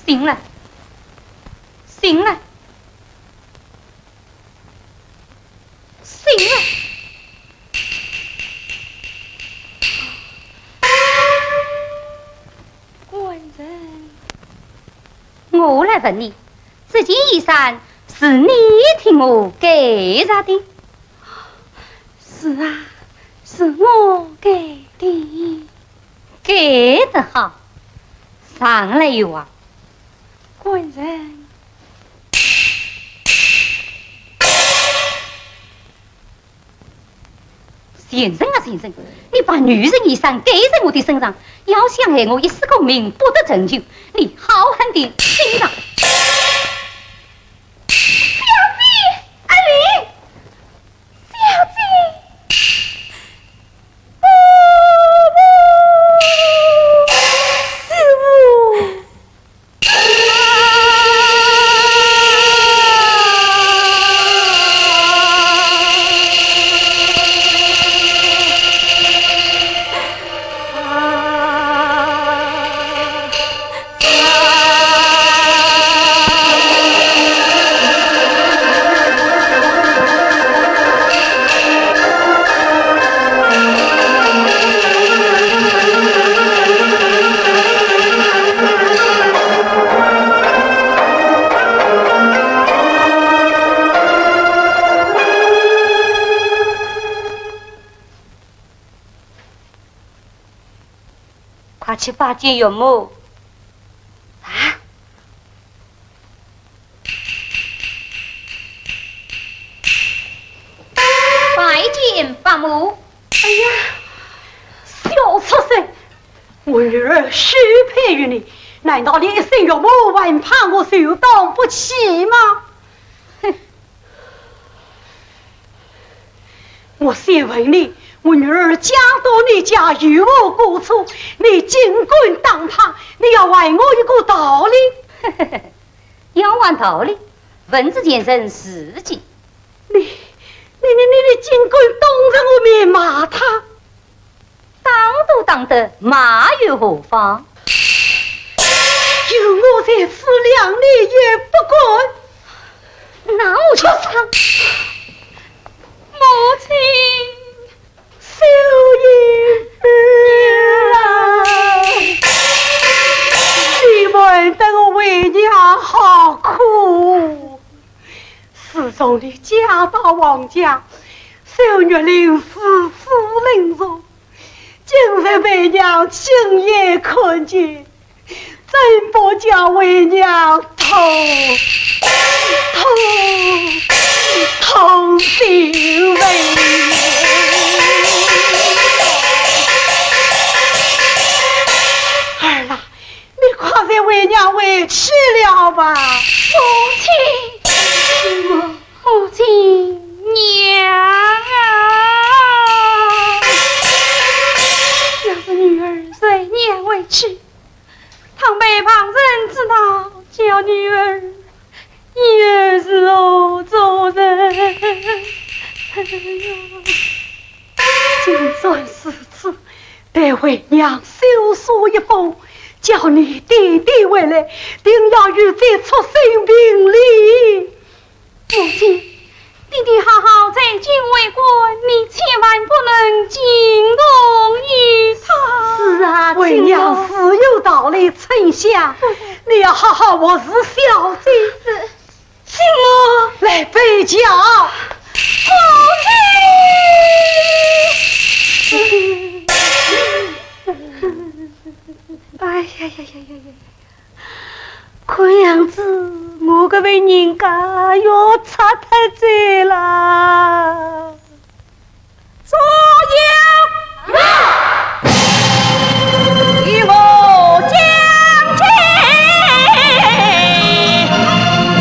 醒了，醒了，醒了！官人，我来问你，这件衣衫是你替我盖着的？是啊，是我盖的。 盖得好，上来有啊。官人。先生啊，先生，你把女人衣衫盖在我的身上，要想害我一世功名不得成就，你好狠的心肠。小姐，阿玲，小姐。 快去拜见岳母。啊？拜见伯母。哎呀，小畜生！我女儿许配于你，难道连一声岳母还怕我受当不起吗？哼！ 我先问你，我女儿嫁到你家有何过错？你竟敢打她，你要还我一个道理。要还道理，问之前人自己。你，你，你，你，你竟敢当着我面骂她？ 打都打得，骂又何妨？有我在此，谅你也不敢。那我就上。母亲。秀英儿啊，你瞒得我为娘好苦。 自从你嫁到王家，受玉林如此冷落，今日为娘亲眼看见，怎不叫为娘痛，痛，痛心嘞！儿啊， 你快随为娘回去了吧。母亲，母亲，娘啊！要是女儿随娘回去，倘被旁人知道，叫女儿以后如何做人？哎呀，就算如此， 待为娘修书一封，叫你爹爹回来，定要与这畜生评理。母亲，爹爹好好在京为官，你千万不能惊动于他。是啊，为娘自有道理，丞相，你要好好服侍小姐。 请我来备轿。母亲！哎呀呀呀呀呀！看样子我搿位人家要拆脱哉啦。 左右，与我将军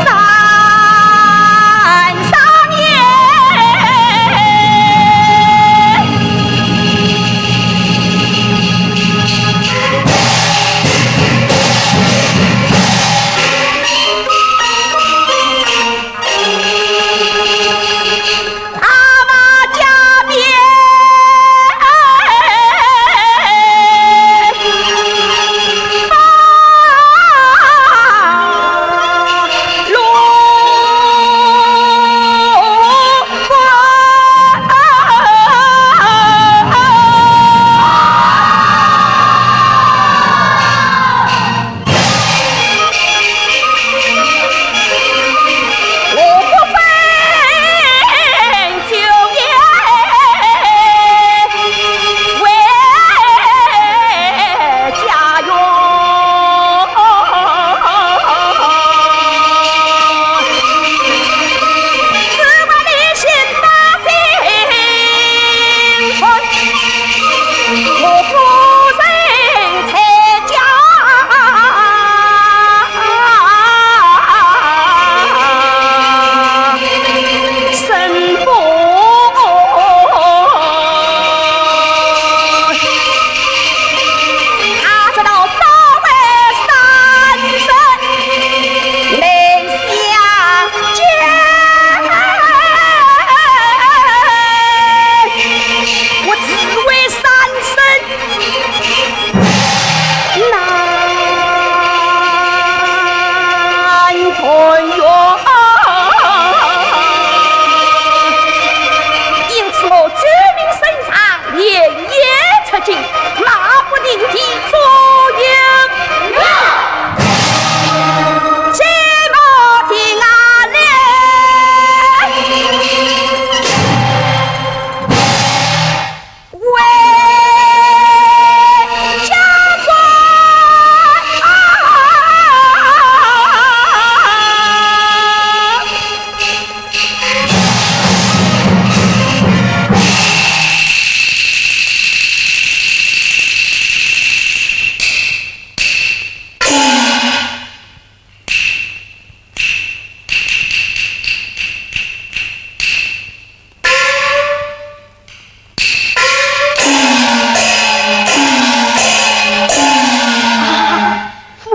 斩首也。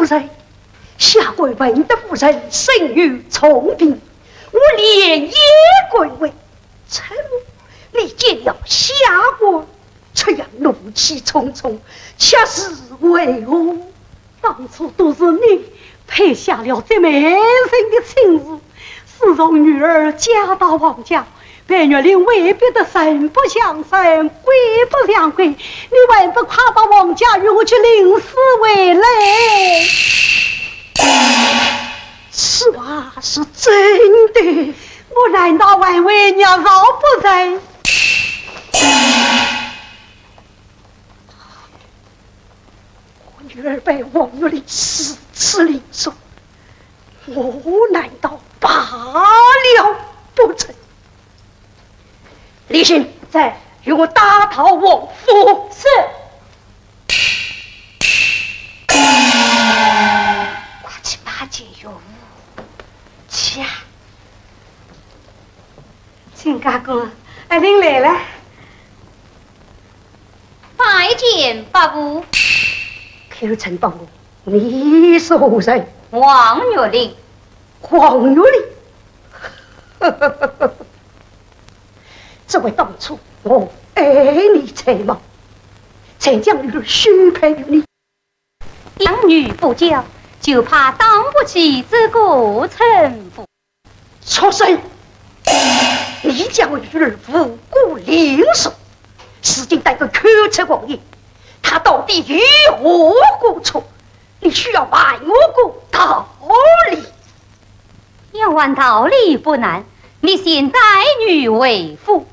夫人，下官闻得夫人身有重病，我连夜赶回。趁你见了下官，这样怒气冲冲，却是为何？当初都是你配下了这美人的亲事，自从女儿嫁到王家， 白玉玲为别的人不像人，鬼不像鬼，你还不快到王家与我去领事回来？此话是真的，我难道还会捏造不成？我女儿被王玉玲如此凌辱， 我难道罢了不成？李信，在，与我打道王府。是。快去拜见岳父。去啊。亲家公，阿玲来了。拜见伯父。口称伯父， 你是何人？王玉玲。王玉玲？只为当初我爱你才貌，才将女儿许配于你。养女不教，就怕当不起这个称呼。 畜生！你将我女儿无故凌辱，如今待我口出狂言，她到底有何过错？你休要还我个道理。要还道理不难，你先带女回府。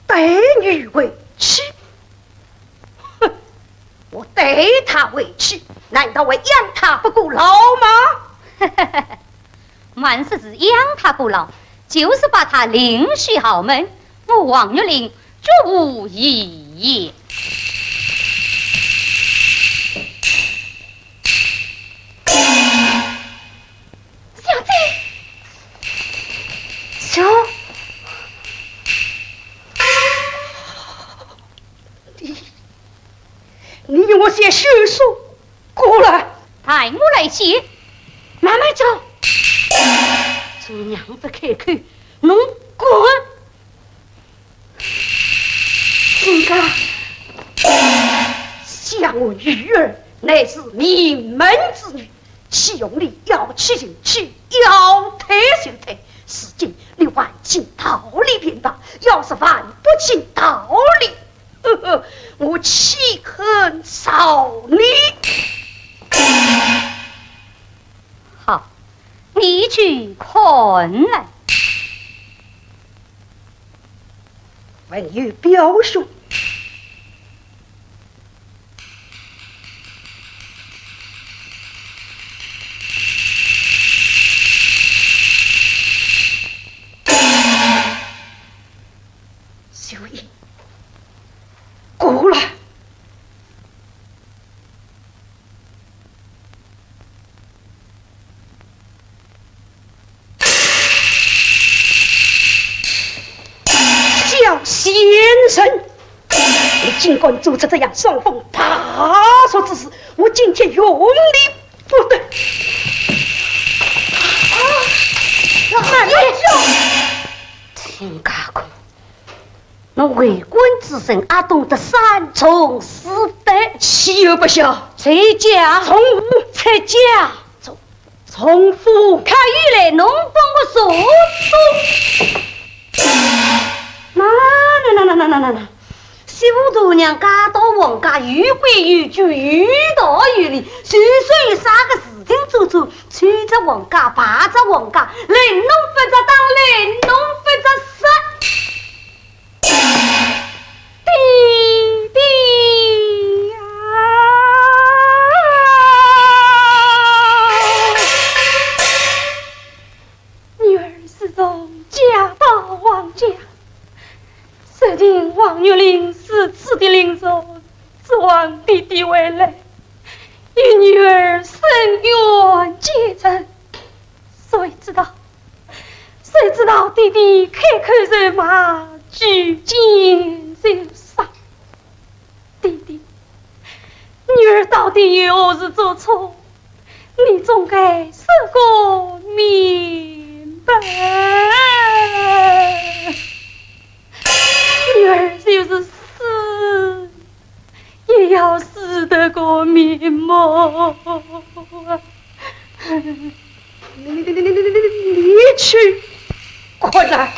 带女回去？ 哼，我带她回去，难道还养她不过老吗？莫说是养她不老，就是把她另许豪门，我王玉玲绝无异议。小姐，小 你，你与我写休书过来。待我来写。慢慢走。做娘的开口，侬滚！亲家，想我女儿乃是名门之女， 岂容你要娶就娶，要退就退。如今你还清道理便罢，要是还不清道理，呵呵，我岂肯饶你？好，你去看来。还有表兄。 秀英，过来。 小贱人，你竟敢做出这样伤风败俗之事，我今天容你不得。啊，慢点！亲家公，侬为官之人阿懂得三从四德？欺而不孝。在家。从父。在家。从 从父。可以来侬帮我说说。那那那那那那那那，媳妇大娘嫁到王家，有规有矩，有道有理，就算有啥个事情做做，去只王家，拜只王家，领侬勿着当，领侬勿着煞。 爹爹呀！女儿自从嫁到王家，受尽王玉玲如此的凌辱，指望爹爹回来与女儿伸冤解仇，谁知道 谁知道爹爹开口就骂，举剑就杀。爹爹，女儿到底有何事做错？总该说个明白。女儿就是死，也要死得个瞑目啊！你，你，你，你，你，你，你去快点！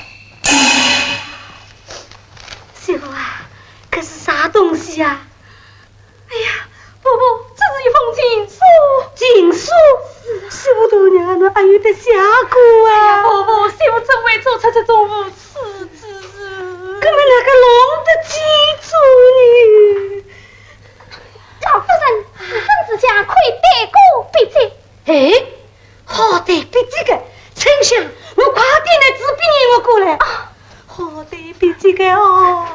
媳妇啊，这是啥东西呀？ 哎呀，婆婆，这是一封情书。情书？是啊。媳妇大娘，侬阿有得写过啊？哎呀，婆婆，媳妇怎会做出这种无耻之事？搿么哪个弄得清楚呢？老夫人，十分之下，可以对过笔迹。哎，好对笔迹个，春香，侬快点拿纸笔拿过来。啊。好对笔迹个哦。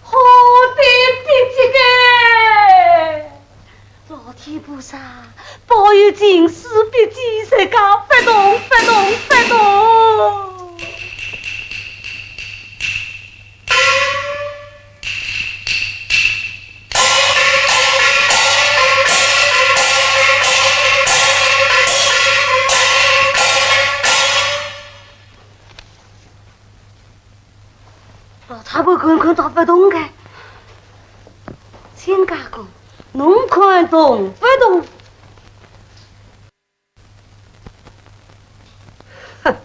好对笔迹个，老天菩萨保佑情书笔迹，自家勿动，勿动，勿动。 老太婆看看到勿动个，亲家公，侬看动勿动？哼，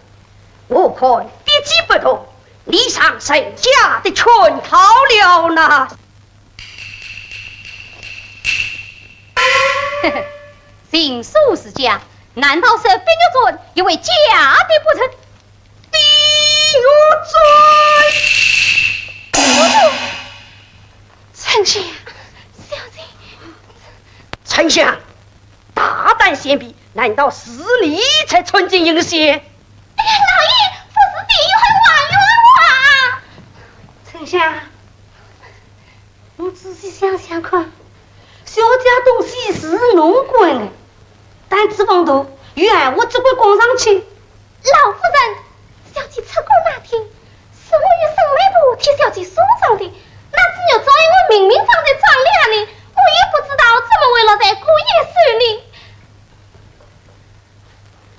我看的确不动，你上人家的圈套了呐。情书是假，难道是碧玉簪也会假的不成？ 碧玉簪。春香，小姐。春香，大胆先辈，难道是你才穿进阴险？哎呀，老爷，不是的，有人冤枉我啊！春香， 侬仔细想想看，小姐东西是侬管的，胆子放大，有闲话只管讲上去。老夫人，小姐出阁那天，是我与沈媒婆替小姐梳妆的，那只玉簪我明明装在妆奁里，我也不知道怎么会落在姑爷手里。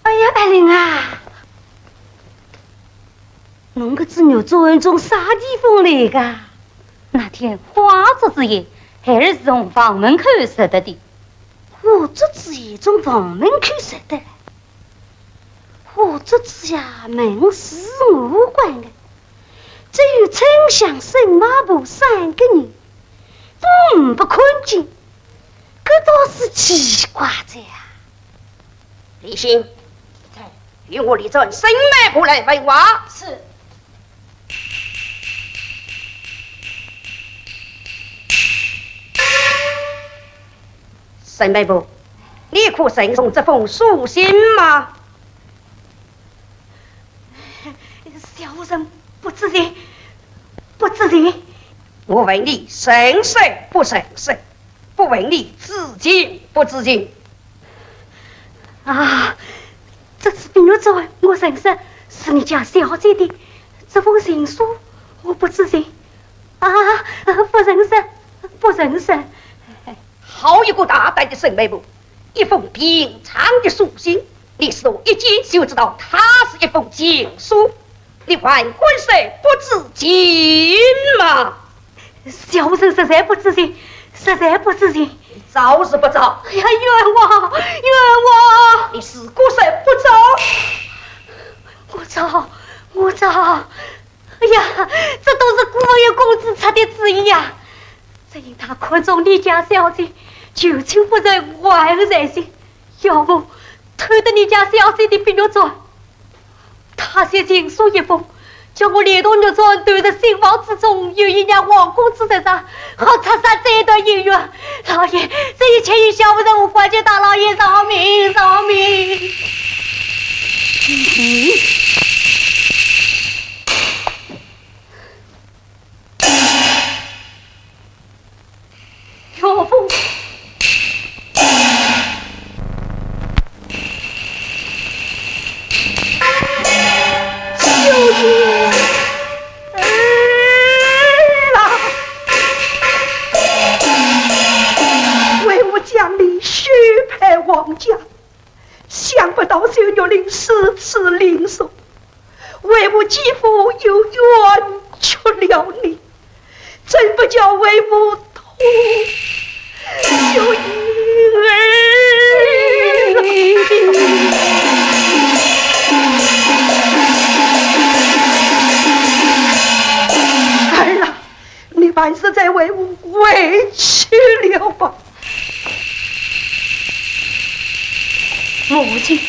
哎呀，爱玲啊，侬搿只玉簪从啥地方来的？ 那天花烛之夜，孩儿是从房门口拾得的。花烛之夜从房门口拾得来？花烛之夜门是我关的，只有春香、沈媒婆三个人，勿看见，搿倒是奇怪哉呀。 李兴，在，与我立传沈媒婆来问话。是。沈媒婆，你可认得这封书信吗？小人不知情，不知情。我问你，认识不认识？ 不问你知情不知情。啊，这只碧玉簪我认识，是你家小姐的。这封情书我不知情。啊，不认识，不认识。好一个大胆的沈媒婆，一封平常的书信，你是一见就知道它是一封情书。 你还敢说不知情吗？小人实在不知情，实在不知情。你招是不招？哎呀，冤枉，冤枉！你是不是不招？我招，我招。哎呀，这都是顾文友公子出的主意呀！只因他看中你家小姐，求情不成，还而再谢。要不，偷得你家小姐的碧玉簪， 他写情书一封，叫我连同玉簪投入新房之中，有意让王公子自杀，好拆散这一段姻缘。老爷，这一切与小人无关，求大老爷饶命，饶命！岳父，小姐，儿啊，为我将你许配王家，想不到秀玉亭如此灵秀，为父几乎又冤屈了你，真不叫为父痛又心疼。儿啊， 你还是再为我回去了吧。母亲，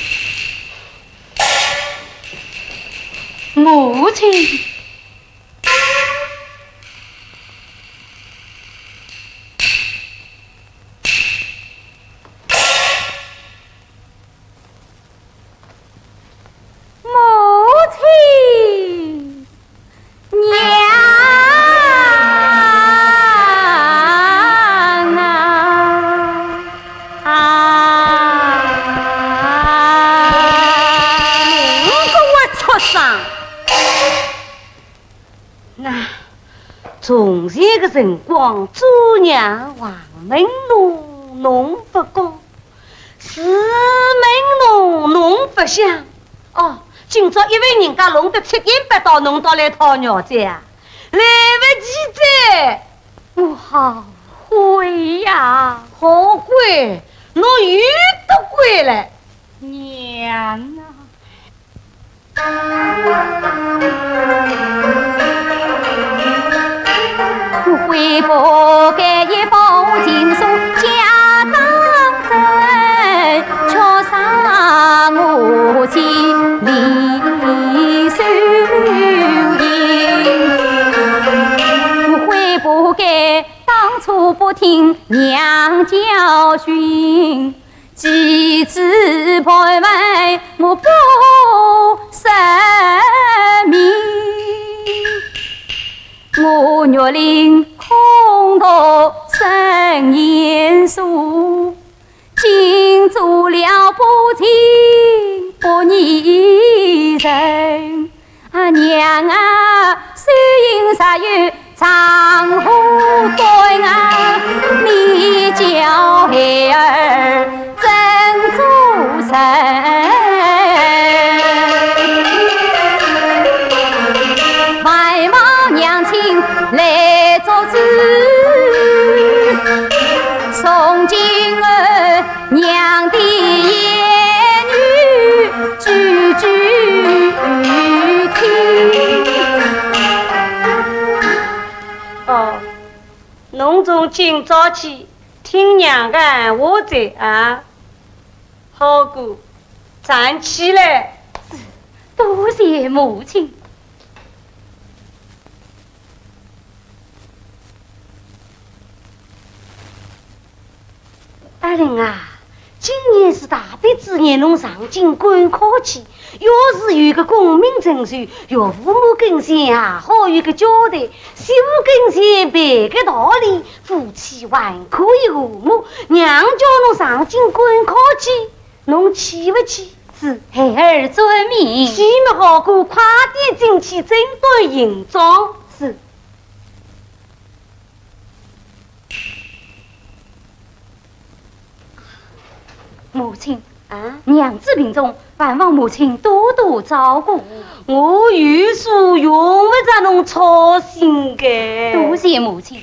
母亲。 母亲，娘啊！啊！你个畜生！ 那从前个辰光，做娘横门弄弄勿过，竖门弄弄勿响。哦，今朝一位人家弄得七颠八倒，侬倒来讨饶哉啊，来勿及哉。我好悔呀！好悔？侬又得悔了。娘啊！ 我悔不该一包情书假当真，却伤我心里受刑。我悔不该当初不听娘教训， 几次盘问我不说明，我玉亭空读生厌书，竟做了不情不义人。 啊，娘啊，虽然实有丈夫短啊，你教孩儿怎做人？万望娘亲来作主，从今后 娘的言语句句听。哦，侬从今朝起听娘个闲话哉啊。好个，站起来。是，多谢母亲。 二林啊，今年是大比之年，侬上京赶考去，要是有个功名成就，岳父母跟前也好有个交代，媳妇跟前办个道理，夫妻还可以和睦。娘叫侬上京赶考去，侬去勿去？是，孩儿遵命。去么好个，快点进去整顿行装。是。 母亲，啊？娘子病重，还望母亲多多照顾。我有数，用不着侬操心个。多谢母亲。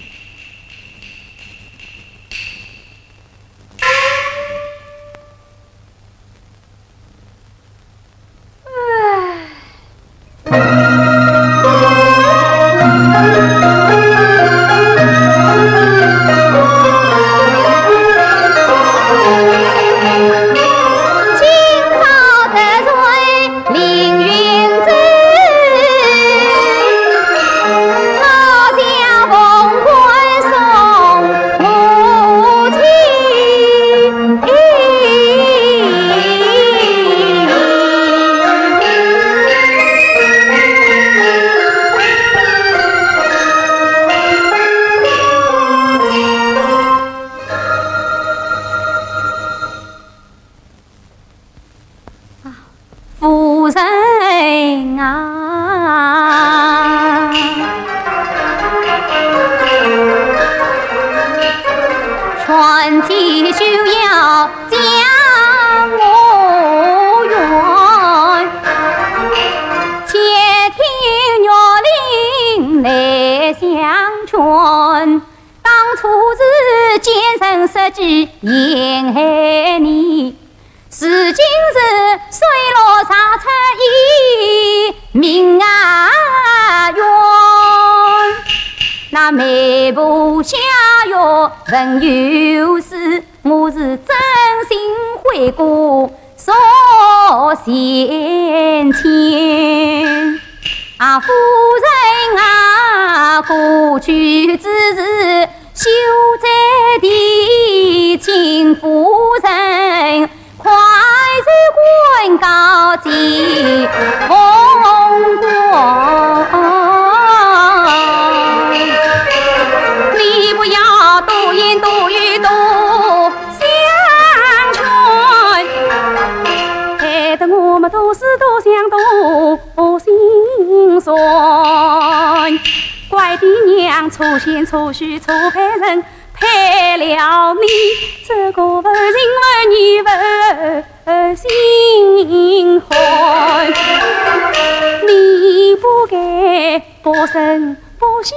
夫人啊，全体休要讲几沿海里，如今是水落石出一命啊冤。那媒婆下药问有事，我是真心悔过。 说前情。啊，夫人啊，过去之事，休再提，请夫人快速滚告谢公公。你不要多言多语多 相劝，害得我们多思多想多心酸。怪爹娘错选错婿错配人，配了你，这个负心负义负心汉。你不该 不声不响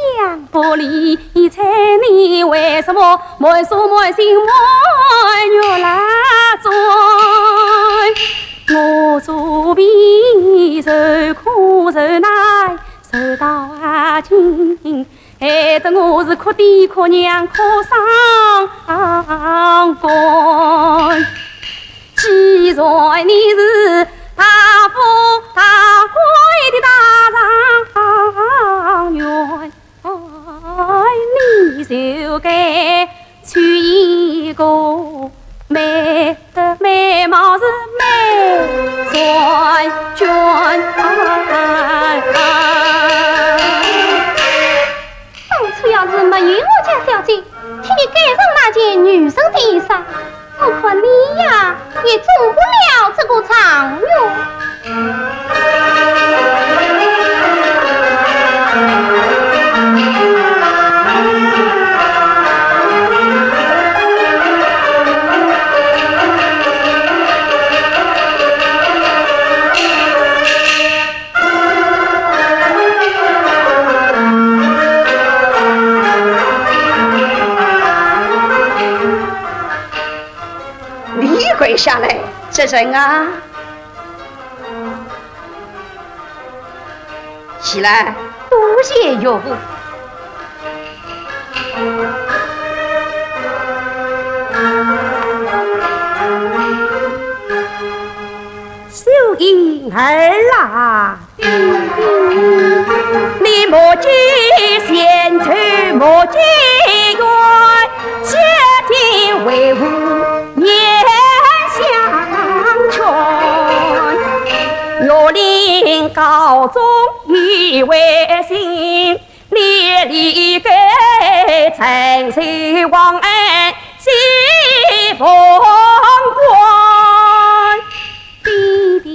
不理睬，你为什么满手满心满月来转？我做婢受苦受难受到啊今，害得我是哭爹哭娘哭伤肝。 既然你是大富大贵的大状元，你就该娶一个美，美貌是美婵娟。当初要是没有我家小姐替你盖上那件女生的衣裳， 我看你呀，也中不了这个状元。你跪下来，这人啊，起来，多谢岳父。 秀英儿啊，你莫记冤仇莫记怨，谢天为父言相劝。岳林高中已为信， 你理该承受王恩谢凤冠。爹爹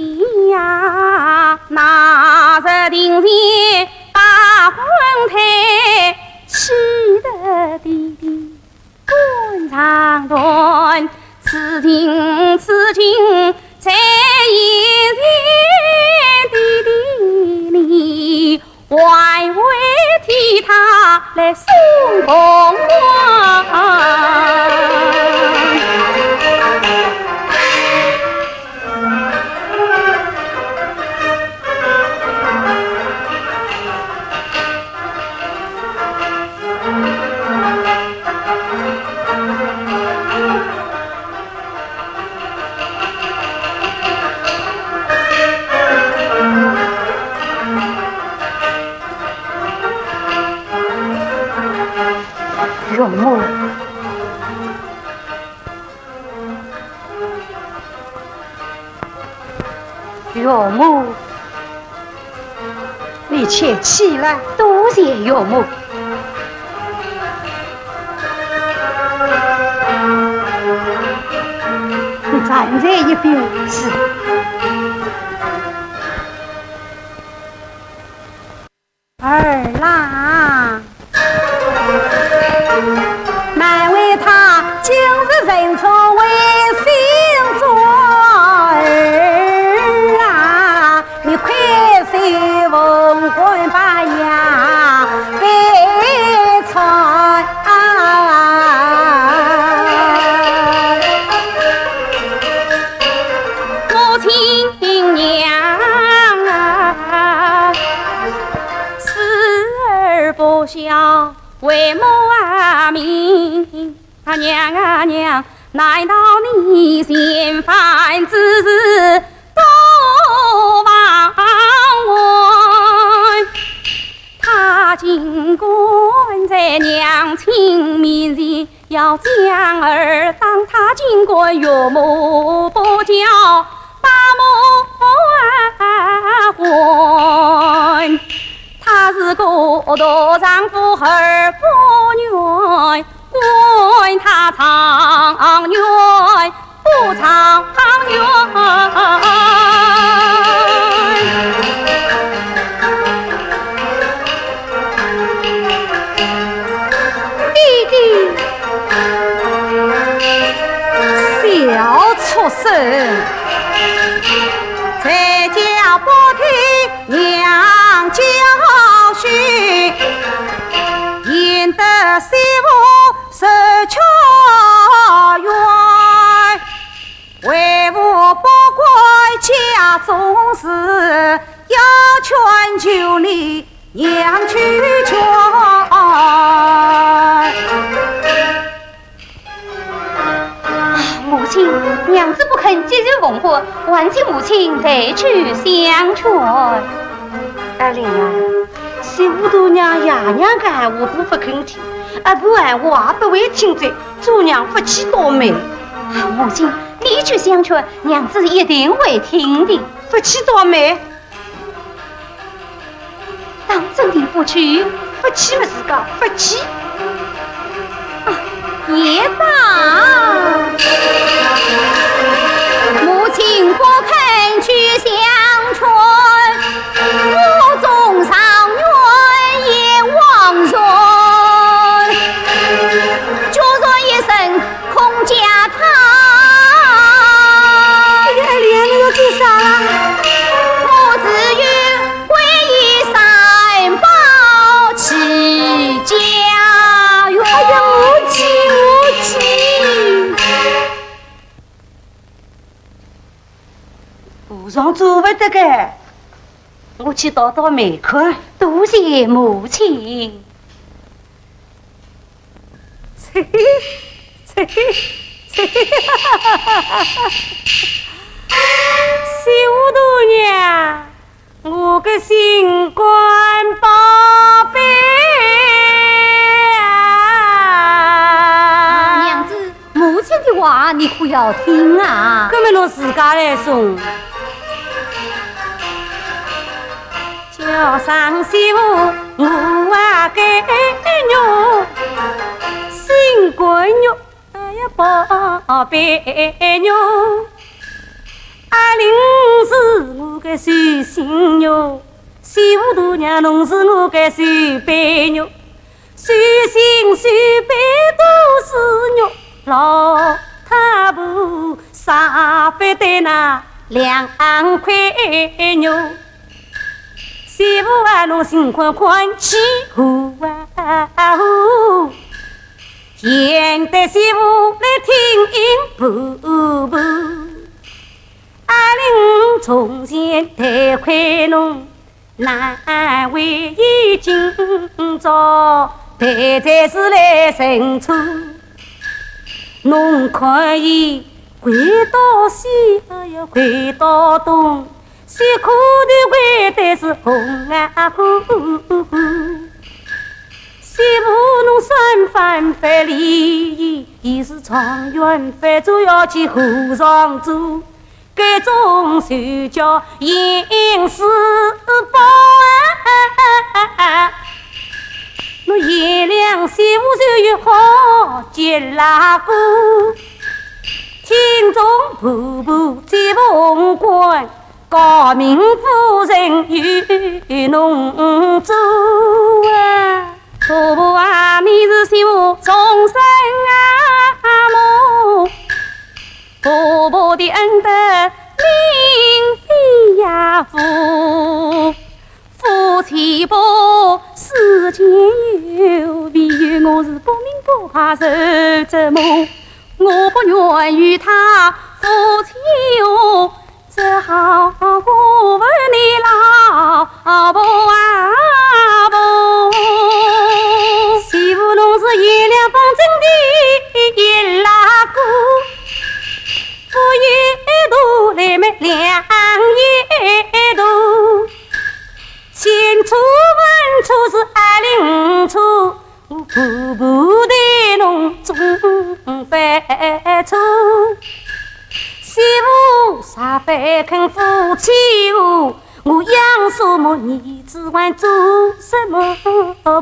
呀，那日庭前把婚退，气得爹爹肝肠断。此情此景再现前，爹爹你 还会替他来送公公。岳母，岳母。 你且起来。多谢岳母。你站在一边。是。儿啦，难为他今日人称为新作儿啊，你快些凤冠白发戴穿啊。为母啊命啊，娘啊娘，难道你嫌烦之事多忘恩？他竟敢在娘亲面前要将儿打，他竟敢岳母不教，把母啊还。 他是个大丈夫而不愿，管他状元不状元。爹爹，小畜生！在家不听 娘教训，引得媳妇受屈冤。为父不管家中事，要劝就你娘去劝。 啊，母亲，娘子不肯接受奉还，还请母亲代去相劝。爱玲啊，媳妇大娘爷娘个闲话不肯听，阿婆闲话也不会听的，做娘勿去倒霉。啊，母亲，你去相劝，娘子一定会听的。勿去倒霉？ 当真的不去？勿去么自家勿去。啊，也罢。母亲不肯去相劝，我纵上院也枉然。决然一声 空家堂。哎呀，莲，你又做啥了？我只有皈依三宝起家园。哎呀，母亲，母亲。和尚做勿得个，我去倒倒霉看。多谢母亲。 嘿嘿，嘿嘿，嘿嘿，媳妇大娘，我个心肝宝贝啊！啊，娘子，母亲的话你可要听啊。搿么侬自家来说。 叫声媳妇，我啊该肉，心肝肉，哎呀宝贝肉。阿玲是我个寿星肉，媳妇大娘侬是我个寿背肉。 寿星寿背都是肉，老太婆舍勿得那两块肉。媳妇啊，侬心宽宽去和啊和，现在媳妇来听婆婆。阿玲从前待亏侬， 难为伊今朝，待在是来认错。侬看伊跪到西，哎呀，跪到东，西苦头跪得是红啊红。媳妇侬三番不理伊，伊是状元，反做要去和尚做。 该种就叫现世报啊！侬贤良媳妇就有好结拉过，听从婆婆接凤冠，诰命夫人与侬做啊！婆婆啊，你是媳妇终身啊母。 婆婆的恩德名飞呀浮，夫妻不世间有，唯有我是不明不白受折磨，我不愿与他夫妻和，只好我问你老婆啊婆。媳妇啥勿肯夫妻和，我养什么儿子还做什么伴？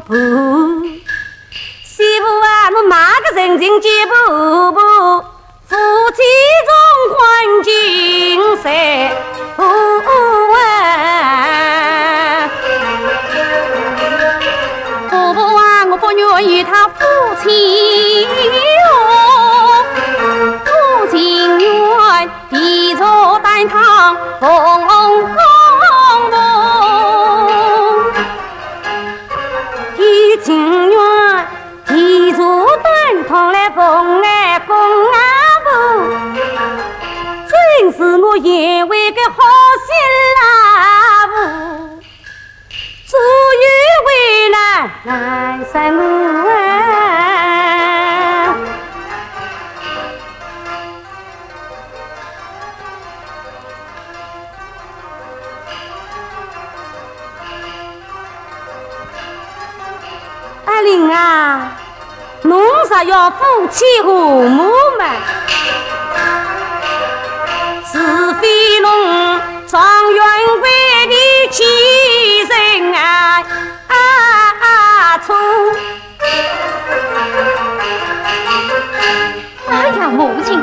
媳妇啊，侬买个人情结不和，夫妻重欢情谁不啊？婆婆啊，我不愿与他夫妻哟，我情愿 地坐担汤凤凤凤，一情愿地坐担汤来凤来凤啊凤，真是我贤惠个好心啦。 左右为难难生我啊。阿玲啊， 侬若要夫妻和睦嘛，除非侬状元为你欺人啊，啊，啊，错。哎呀，母亲，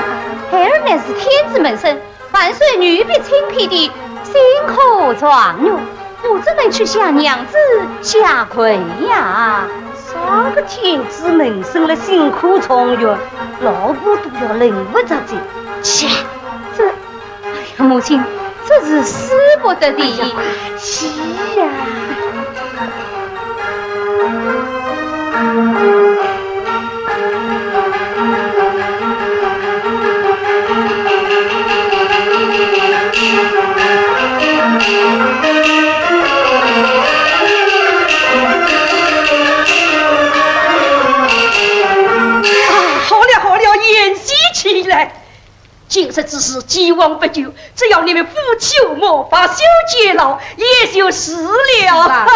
孩儿乃是天子门生， 万岁御笔亲批的新科状元，我怎能去向娘子下跪呀？啥个天子门生了新科状元，老婆都要认不着的。切，这，哎呀，母亲，这是使不得的。哎呀，快去呀！ 啊，好了好了，演戏起来。 今日之事既往不咎，只要你们夫妻和睦，罢休监牢，也就是了。是吧？